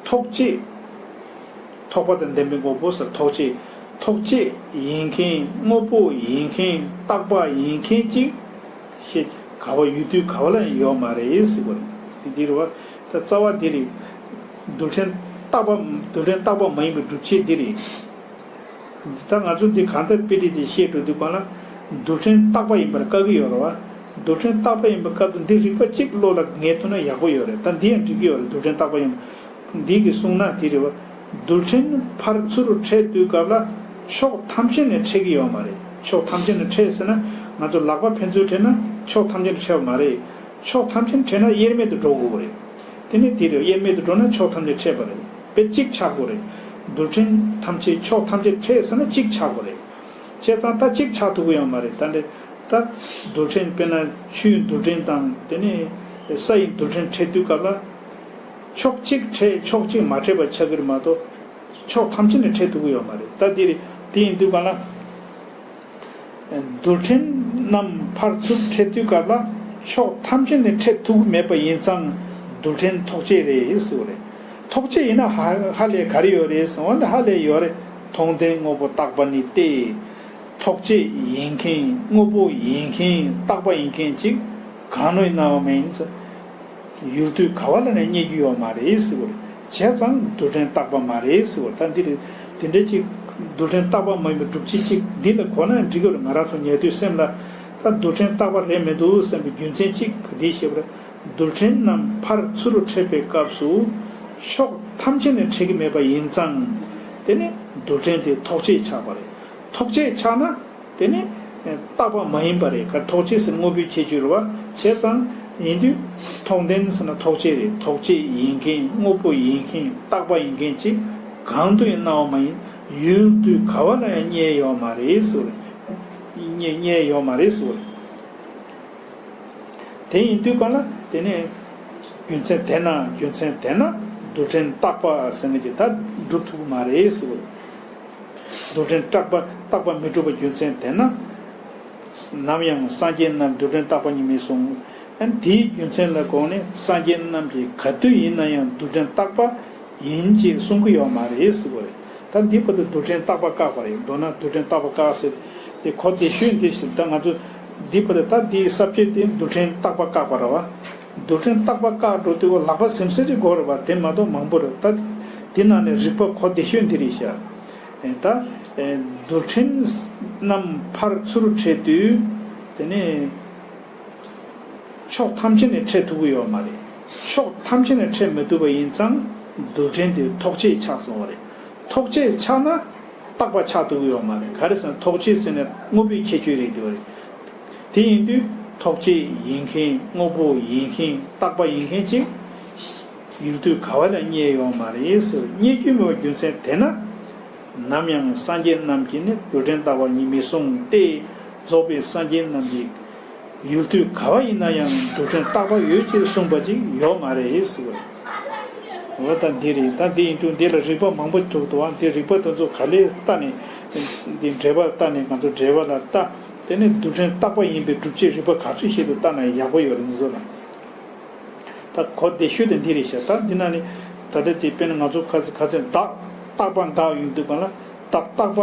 ཐོགས་བཅས། ཐོགས་པ་དང་ལྡན་པའི་དངོས་པོ་ཟེར། ཐོགས་བཅས། ཐོགས་བཅས་ཡིན་མཁན། དངོས་པོ་ཡིན་མཁན། རྟག་པ་ཡིན་མཁན་གཅིག་ཤེས་ག་བ་ཡུལ་དུས་ག་བ་ལ་ཡང་ཡོད་མ་རེད་ཟེར་བ་རེད། འདི་རེད་བ། ད་རྩ་བ་འདི་རེད། རྡུལ་ཕྲན་རྟག་པ། རྡུལ་ཕྲན་རྟག་པ་མ་ཡིན་པའི་སྒྲུབ་བྱེད་འདི་རེད། ད་ང་ཚོ་འདི་གང་ལྟར་དཔེ་ཁྲིད་དེ་བཤད་འགྲོ་དུས་གང་ལ་རྡུལ་ཕྲན་རྟག་པ་ཡིན་པར་བཀག་གི་ཡོད་རེད་བ། རྡུལ་ཕྲན་རྟག་པ་ཡིན་པར་བཀག་དུས་འདི་རིགས་པ་གཅིག་བློ་ལ་ངེས་ཐུབ་ན་ཡག་པོ་ཡོད་རེད། ད་འདི་ཡང་འགྲིག་གི་ཡོད་རེད། རྡུལ་ཕྲན་རྟག་པ་ཡིན། འདི་གི་གསུངས་ན་དེ་རེད་བ། རྡུལ་ཕྲན་ཕར་ཚུར་འཕྲད་དུས་སྐབས་ལ་ཕྱོགས་ཐམས་ཅད་ནས་འཕྲད་ཀྱི་ཡོད་མ་རེད། ཕྱོགས་ཐམས་ཅད་ནས་འཕྲད་ཟེར་ན་ང་ཚོ་ལག་པ་ཕན་ཚུན་འཕྲད་ན་ཕྱོགས་ཐམས་ཅད་ནས་འཕྲད་པ་མ་རེད། ཕྱོགས་ཐམས་ཅད་འཕྲད་ན་དབྱེར་མེད་དུ་འགྲོ་དགོས་པ་རེད། དེ་ནས་དེ་རེད། དབྱེར་མེད་དུ་འགྲོ་ན་ཕྱོགས་ཐམས་ཅད་འཕྲད་པ་རེད། དཔེ་གཅིག་ཆགས་དགོས་རེད། རྡུལ་ཕྲན་ཐམས་ཅད་ཕྱོགས་ཐམས་ཅད་འཕྲད་ཟེར་ན་གཅིག་ཆགས་དགོས་རེད། བྱས་ཙང་ད་གཅིག་ཆགས་ཐུབ་ཀྱི་ཡོད་མ་རེད། ད་འདི་ད་རྡུལ་ཕྲན་དཔེར་ན་ཆུའི་རྡུལ་ཕྲན་དང་དེ་ནས་ས་ཡི་རྡུལ་ཕྲན་འཕྲད་དུས་སྐབས་ལ་ཕྱོགས་གཅིག་འཕྲད་ཕྱོགས་གཅིག་མ་འཕྲད་པ་ཆགས་ཀྱི་རེད་མ་གཏོགས་ཕྱོགས་ཐམས་ཅད་ནས་འཕྲད་ཐུབ་ཀྱི་ཡོད་མ་རེད། ད་འདི་རེད། དེ་ཡིན་དུས་གང་ལ། རྡུལ་ཕྲན་རྣམས་ཕར་ཚུར་འཕྲད་དུས་སྐབས་ལ་ཕྱོགས་ཐམས་ཅད་ནས་འཕྲད་ཐུབ་ཀྱི་མེད་པ་ཡིན་ཙང་རྡུལ་ཕྲན་ཐོགས་བཅས་རེད་ཟེར་བ་རེད། ཐོགས་བཅས་ཡིན་ན་ཧ་ཧ་ལས་ག་རེ་ཡོད་རེད་ཟེར་བ་ན་ཧ་ལས་ཡོད་རེད། མཐོང་ལྡན་དངོས་པོ་རྟག་པ་ནི་སྟེ། ཐོགས་བཅས་ཡིན་མཁན་དངོས་པོ་ཡིན་མཁན་རྟག་པ་ཡིན་མཁན་གཅིག་གང་ནས་སྣང་བ་མ་ཡིན་ཟེར། ཡུལ་དུས་ག་བ་ལ་ནས་རྙེད་རྒྱུ་ཡོད་མ་རེད་ཟེར་བ་རེད། བྱས་ཙང་རྡུལ་ཕྲན་རྟག་པ་མ་རེད་ཟེར་བ་རེད། ད་འདི་རེད། དེ་འདྲ་ཅིག་རྡུལ་ཕྲན་རྟག་པ་མ་ཡིན་པའི་སྒྲུབ་བྱེད་ཅིག་འདི་ལ་གོ་ན་འགྲིག་གི་རེད། ང་རང་ཚོ་ཉལ་དུས་སེམས་ལ་ད་རྡུལ་ཕྲན་རྟག་པ་རེད་མི་འདུག་བསམ་པའི་རྒྱུ་མཚན་གཅིག་འདི་ཞེས་པ་རེད། རྡུལ་ཕྲན་རྣམས་ཕར་ཚུར་འཕྲད་པའི་སྐབས་སུ་ཕྱོགས་ཐམས་ཅད་ནས་འཕྲད་ཀྱི་མེད་པ་ཡིན་ཙང་། དེ་ནི་རྡུལ་ཕྲན་དེ་ཐོགས་བཅས་ཆགས་པ་རེད། ཐོགས་བཅས་ཆགས་ན། དེ་ནི་རྟག་པ་མ་ཡིན་པ་རེད། ག་ཐོགས་བཅས་ཟེར་དངོས་པོའི་ཁྱད་ཆོས་རེད་བ། བྱས་ཙང་ཡིན་དུས་མཐོང་ལྡན་ཟེར་ན་ཐོགས་བཅས་རེད། ཐོགས་བཅས་ཡིན་མཁན་དངོས་པོ་ཡིན་མཁན་རྟག་པ་ཡིན་མཁན་གཅིག་གང་དུ་ཡང་སྣང་བ་མ་ཡིན། ཡུལ་དུས་ག་བ་ལ་ཡང་རྙེད་ཡོད་མ་རེད་ཟེར་བ་རེད། རྙེད་རྙེད་ཡོད་མ་རེད་ཟེར་བ་རེད། དེ་ཡིན་དུས་གང་ལ་དེ་ནི་རྒྱུ་མཚན་དེས་ན་རྒྱུ་མཚན་དེས་ན་རྡུལ་ཕྲན་རྟག་པ་ཟེར་མཁན་གྱི་ད་སྒྲུབ་ཐུབ་ཀྱི་མ་རེད་ཟེར་བ་རེད། རྡུལ་ཕྲན་རྟག་པ་རྟག་པ་མི་འགྲུབ་པའི་རྒྱུ་མཚན་དེས་ན། ནམ་ཡང་སངས་རྒྱས་རྣམས་རྡུལ་ཕྲན་རྟག་པ་ཉིད་མིན་གསུངས། ཨ་ནི་དེའི་རྒྱུ་མཚན་ལ་དགོངས་ནས་སངས་རྒྱས་རྣམས་ཀྱིས་ག་དུས་ཡིན་ན་ཡང་རྡུལ་ཕྲན་རྟག་པ་ཡིན་ཅེས་གསུང་གི་ཡོད་མ་རེད་ཟེར་བ་རེད། ད་འདི་བར་དུ་རྡུལ་ཕྲན་རྟག་པ་བཀག་པ་རེད། མདོར་ན་རྡུལ་ཕྲན་རྟག་པ་བཀག་ཟེར་དེ་གོ་བདེ་ཤོས་འདི་ཞིག་ད་ང་ཚོ་འདི་བར་དུ་ད་འདིའི་ས་བཅད་དེ་རྡུལ་ཕྲན་རྟག་པ་བཀག་པ་རེད་བ། རྡུལ་ཕྲན་རྟག་པ་བཀག་འགྲོ་དུས་ལག་པ་ཟིམ་ཟིམ་ཅིག་དགོས་རེད་བ། དེ་མ་གཏོགས་མང་པོ་རེད། ད་འདི་ནང་ནས་རིག་པ་གོ་བདེ་ཤོས་འདི་རེད་ཤག་ཨེ་ད་ཨེ་རྡུལ་ཕྲན་རྣམས་ཕར་ཚུར་འཕྲད་དུས་དེ་ནས་ཕྱོགས་ཐམས་ཅད་ནས་འཕྲད་ཐུབ་ཀྱི་ཡོད་མ་རེད། ཕྱོགས་ཐམས་ཅད་ནས་འཕྲད་མི་ཐུབ་པ་ཡིན་ཙང་རྡུལ་ཕྲན་དེ་ཐོགས་བཅས་ཆགས་སོང་བ་རེད། ཐོགས་བཅས་ཆགས་ན་རྟག་པ་ཆགས་ཐུབ་ཀྱི་ཡོད་མ་རེད། ག་རེ་ཟེར་ན་ཐོགས་བཅས་ཟེར་ནས་དངོས་པོའི་ཁྱད་ཆོས་རེད་འདི་བ་རེད། དེ་ཡིན་དུས་ཐོགས་བཅས་ཡིན་མཁན་དངོས་པོ་ཡིན་མཁན་རྟག་པ་ཡིན་མཁན་ཅིག་ཡུལ་དུས་ག་བ་ལ་རྙེད་ཡོད་མ་རེད་ཟེར། རྙེད་རྒྱུ་མེད་པའི་རྒྱུ་མཚན་དེས་ན། ནམ་ཡང་སངས་རྒྱས་རྣམས་ཀྱིས་ནི་རྡུལ་ཕྲན་རྟག་པ་ཉིད་མི་གསུང་སྟེ། རྫོགས་པའི་སངས་རྒྱས་རྣམས་ཀྱིས་ཡུལ་དུས་ག་བ་ཡིན་ན་ཡང་རྡུལ་ཕྲན་རྟག་པ་ཡོད་ཅེས་གསུངས་པ་ཅིག་ཡོད་མ་རེད་ཟེར་བ། འོ་ད་འདི་རེད། ད་འདི་ཡིན་དུས་འདི་ལ་རིགས་པ་མང་པོ་འདུག་འདུག་ཨ། འདི་རིགས་པ་དེ་ཚོ་ག་ལེར་ལྟ་ནས། འདི་འགྲེལ་པ་ལྟ་ནས་ང་ཚོ་འགྲེལ་པ་ལ་ལྟ། དེ་ནས་རྡུལ་ཕྲན་རྟག་པ་ཡིན་པའི་སྒྲུབ་བྱེད་རིགས་པ་ག་ཚོད་ཤེས་དུ་ལྟ་ན་ཡག་པོ་ཡོད་རེད་འདི་ཚོ་ལ། ད་གོ་བདེ་ཤོས་དེ་འདི་རེད་ཤག་ད་འདི་ན་ནི་ད་ལྟ་དེ་དཔེར་ན་ང་ཚོ་ཁ་ཚ་ཁ་ཚ་བདག་རྟག་པ་འགག་ཡོང་དུས་གང་ལ་བདག་རྟག་པ་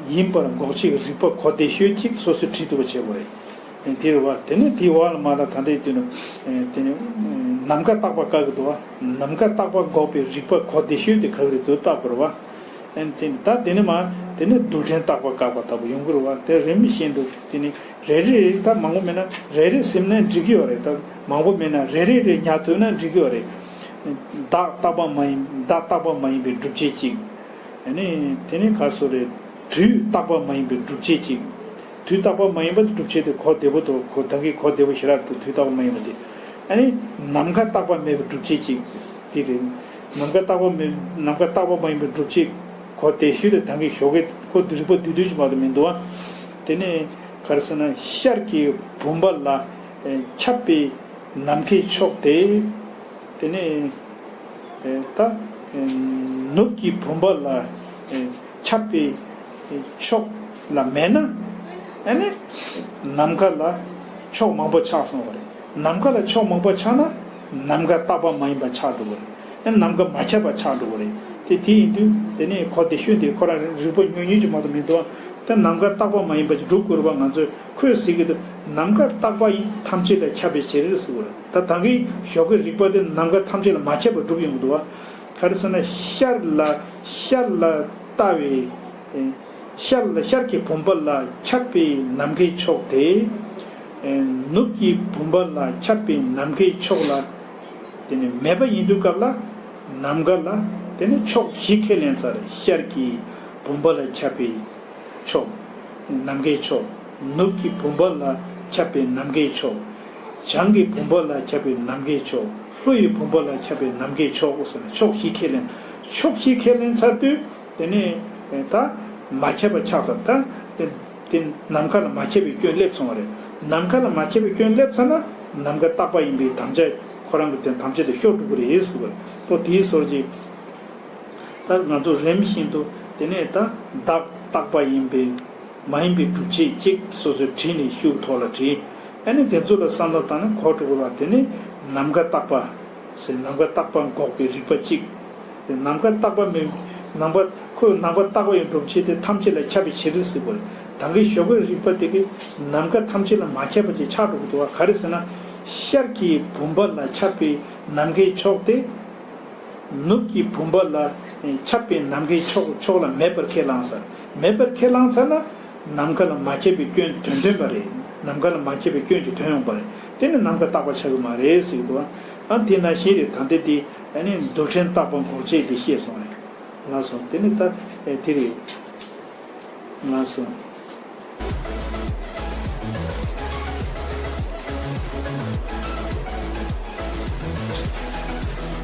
ཡིན་པར་འགོག་བྱེད་ཀྱི་རིགས་པ་གོ་བདེ་ཤོས་ཅིག་སོ་སོས་བྲིས་ཐུབ་པ་བྱེད་དགོས་རེད། དེ་རེད་བ། དེ་ནས་དེའི་འོག་ལ་མ་ལ་ད་ལྟའི་དུས་ནི་དེ་ནི་ནམ་མཁའ་རྟག་པ་བཀག་གི་འདུག་བ། ནམ་མཁའ་རྟག་པ་འགོག་པའི་རིགས་པ་གོ་བདེ་ཤོས་དེ་ག་གི་རེད་ཚུལ་བལྟ་དགོས་རེད་བ། ཨན་དེ་ནི་ད་དེ་ནི་མ་དེ་ནི་རྡུལ་ཕྲན་རྟག་པ་བཀག་པ་ལྟ་བུ་ཡོང་གི་རེད་བ། དེ་རིམ་བཞིན་དུ་དེ་ནི་རེ་རེ་རེ་ད་མང་པོ་མེད་ན་རེ་རེ་ཟིན་ན་འགྲིག་གི་ཡོད་རེད། ད་མང་པོ་མེད་ན་རེ་རེ་རེ་ཉར་ཐུབ་ན་འགྲིག་གི་ཡོད་རེད། བདག་རྟག་པ་མ་ཡིན། བདག་རྟག་པ་མ་ཡིན་པའི་སྒྲུབ་བྱེད་གཅིག་ཨ་ནི་དེ་ནི་ག་སོ་རེད། དུས་རྟག་པ་མ་ཡིན་པའི་སྒྲུབ་བྱེད་གཅིག་དུས་རྟག་པ་མ་ཡིན་པ་དེ་སྒྲུབ་བྱེད་དེ་གོ་བདེ་པོ་འདུག་གོ་ད་གིན་གོ་བདེ་པོ་ཞེ་དྲག་འདུག་དུས་རྟག་པ་མ་ཡིན་པ་དེ། ཨ་ནི་ནམ་མཁའ་རྟག་པ་མེད་པའི་སྒྲུབ་བྱེད་གཅིག་དེ་རེད། ནམ་མཁའ་རྟག་པ་མེད། ནམ་མཁའ་རྟག་པ་མ་ཡིན་པའི་སྒྲུབ་བྱེད་གོ་བདེ་ཤོས་དེ་ད་གིན་ཞོགས་ཀས་ཁོ་རིགས་པ་བསྡུས་བསྡུས་ཤིག་མ་གཏོགས་མི་འདུག་ཨ། དེ་ནས་ག་རེ་ཟེར་ན་ཤར་གྱི་བུམ་པ་ལ་ཁྱབ་པའི་ནམ་མཁའི་ཕྱོགས་དེ། དེ་ནས་ད་ནུབ་ཀྱི་བུམ་པ་ལ་ཁྱབ་པའི་ཕྱོགས་ལ་མེད་ན། ཨ་ནི་ནམ་མཁའ་ལ་ཕྱོགས་མང་པོ་ཆགས་སོང་བ་རེད། ནམ་མཁའ་ལ་ཕྱོགས་མང་པོ་ཆགས་ན་ནམ་མཁའ་རྟག་པ་མ་ཡིན་པ་ཆགས་འགྲོ་གི་རེད། ཨ་ནི་ནམ་མཁའ་མ་ཁྱབ་པ་ཆགས་འགྲོ་གི་རེད། དེ་དེ་ཡིན་དུས་དེ་ནས་གོ་བདེ་ཤོས་འདི་ཁོ་རང་རིགས་པ་ཉུང་ཉུང་ཅིག་མ་གཏོགས་མི་འདུག་ད་ནམ་མཁའ་རྟག་པ་མ་ཡིན་པ་ཅིག་སྒྲུབ་དགོས་རེད་པ། ང་ཚོས་ཁོས་ཟེར་གི་འདུག་ནམ་མཁའ་རྟག་པ་ཡིས་ཐམས་ཅད་ལ་ཁྱབ་པའི་ཕྱིར་ཟེར་གི་རེད། ད་ད་གིན་ཞོགས་ཀས་རིགས་པ་དེ་ནམ་མཁའ་ཐམས་ཅད་ལ་མ་ཁྱབ་པ་སྒྲུབ་ཡོང་གི་འདུག་བ། ག་རེ་ཟེར་ན་ཤར་ལ་ཤར་ལ་ལྟ་བའི་ཤར་ལ་ཤར་གྱི་བུམ་པ་ལ་ཁྱབ་པའི་ནམ་མཁའི་ཕྱོགས་དེ། ནུབ་ཀྱི་བུམ་པ་ལ་ཁྱབ་པའི་ནམ་མཁའི་ཕྱོགས་ལ་དེ་ནི་མེད་པ་ཡིན་དུས་སྐབས་ལ་ནམ་མཁའ་ལ་དེ་ནི་ཕྱོགས་བཞི་ཁས་ལེན་ཚར། ཤར་གྱི་བུམ་པ་ལ་ཁྱབ་པའི་ཕྱོགས། ནམ་མཁའི་ཕྱོགས། ནུབ་ཀྱི་བུམ་པ་ལ་ཁྱབ་པའི་ནམ་མཁའི་ཕྱོགས། བྱང་གི་བུམ་པ་ལ་ཁྱབ་པའི་ནམ་མཁའི་ཕྱོགས། ལྷོ་ཡི་བུམ་པ་ལ་ཁྱབ་པའི་ནམ་མཁའི་ཕྱོགས་ཟེར་ནས་ཕྱོགས་བཞི་ཁས་ལེན། ཕྱོགས་བཞི་ཁས་ལེན་ཚར་དུས་དེ་ནས་ད་མ་ཁྱབ་པ་ཆགས་ཚར། ད་དེ་དེ་ནམ་མཁའ་ལ་མ་ཁྱབ་པའི་སྐྱོན་སླེབས་སོང་བ་རེད། ནམ་མཁའ་ལ་མ་ཁྱབ་པའི་སྐྱོན་སླེབས་ཚར་ན་ནམ་མཁའ་རྟག་པ་ཡིན་པའི་དམ་བཅའ་ཁོ་རང་གི་དེ་དམ་བཅའ་དེ་ཤོར་འགྲོ་གི་རེད་ཟེར་བ་རེད། ཨོ་དེའི་སོར་གྱིས། ད་ང་ཚོ་རིམ་བཞིན་དུ་དེ་ནས་ད་བདག་རྟག་པ་ཡིན་པའི་མ་ཡིན་པའི་སྒྲུབ་བྱེད་གཅིག་སོ་སོས་བྲིས་ནས་ཤུགས་ཐོག་ལ་བྲིས། ཨ་ནི་དེ་ཚོ་ལ་བསམ་བློ་བཏང་ན་གོ་འགྲོ་གི་རེད་བ། དེ་ནས་ནམ་མཁའ་རྟག་པ་ཟེར་ནམ་མཁའ་རྟག་པ་འགོག་པའི་རིགས་པ་གཅིག་དེ་ནམ་མཁའ་རྟག་པ་མེད། ནམ་མཁའ་ཁོས་ནམ་མཁའ་རྟག་པ་ཡི་སྒྲུབ་བྱེད་དེ་ཐམས་ཅད་ལ་ཁྱབ་པའི་ཕྱིར་ཟེར་བ་རེད། ད་གིན་ཞོགས་ཀས་རིགས་པ་དེ་གིས་ནམ་མཁའ་ཐམས་ཅད་ལ་མ་ཁྱབ་པ་ཅིག་ཆགས་འགྲོ་གི་འདུག་བ། ག་རེ་ཟེར་ན་ཤར་གྱི་བུམ་པ་ལ་ཁྱབ་པའི་ནམ་མཁའི་ཕྱོགས་དེ། ནུབ་ཀྱི་བུམ་པ་ལ་ཁྱབ་པའི་ནམ་མཁའི་ཕྱོགས་ཕྱོགས་ལ་མེད་པར་ཁས་བླངས་ཚར། མེད་པར་ཁས་བླངས་ཚར་ན་ནམ་མཁའ་ལ་མ་ཁྱབ་པའི་སྐྱོན་དོན་སྟོན་པ་རེད། ནམ་མཁའ་ལ་མ་ཁྱབ་པའི་སྐྱོན་གྱིས་དོན་ཡོང་པ་རེད། དེ་ནི་ནམ་མཁའ་རྟག་པ་ཆགས་ཀྱི་མ་རེད་ཟེར་གྱི་འདུག་བ། ཨ་དེ་ནང་བཞིན་རེད། ད་ལྟ་དེ་ཨ་ནི་རྡུལ་ཕྲན་རྟག་པ་འགོག་བྱེད་དེ་ཤེས་སོང་རེད། ལགས་སོ། དེ་ནི་ད་ཨེ་དེ་རེད། ལགས་སོ།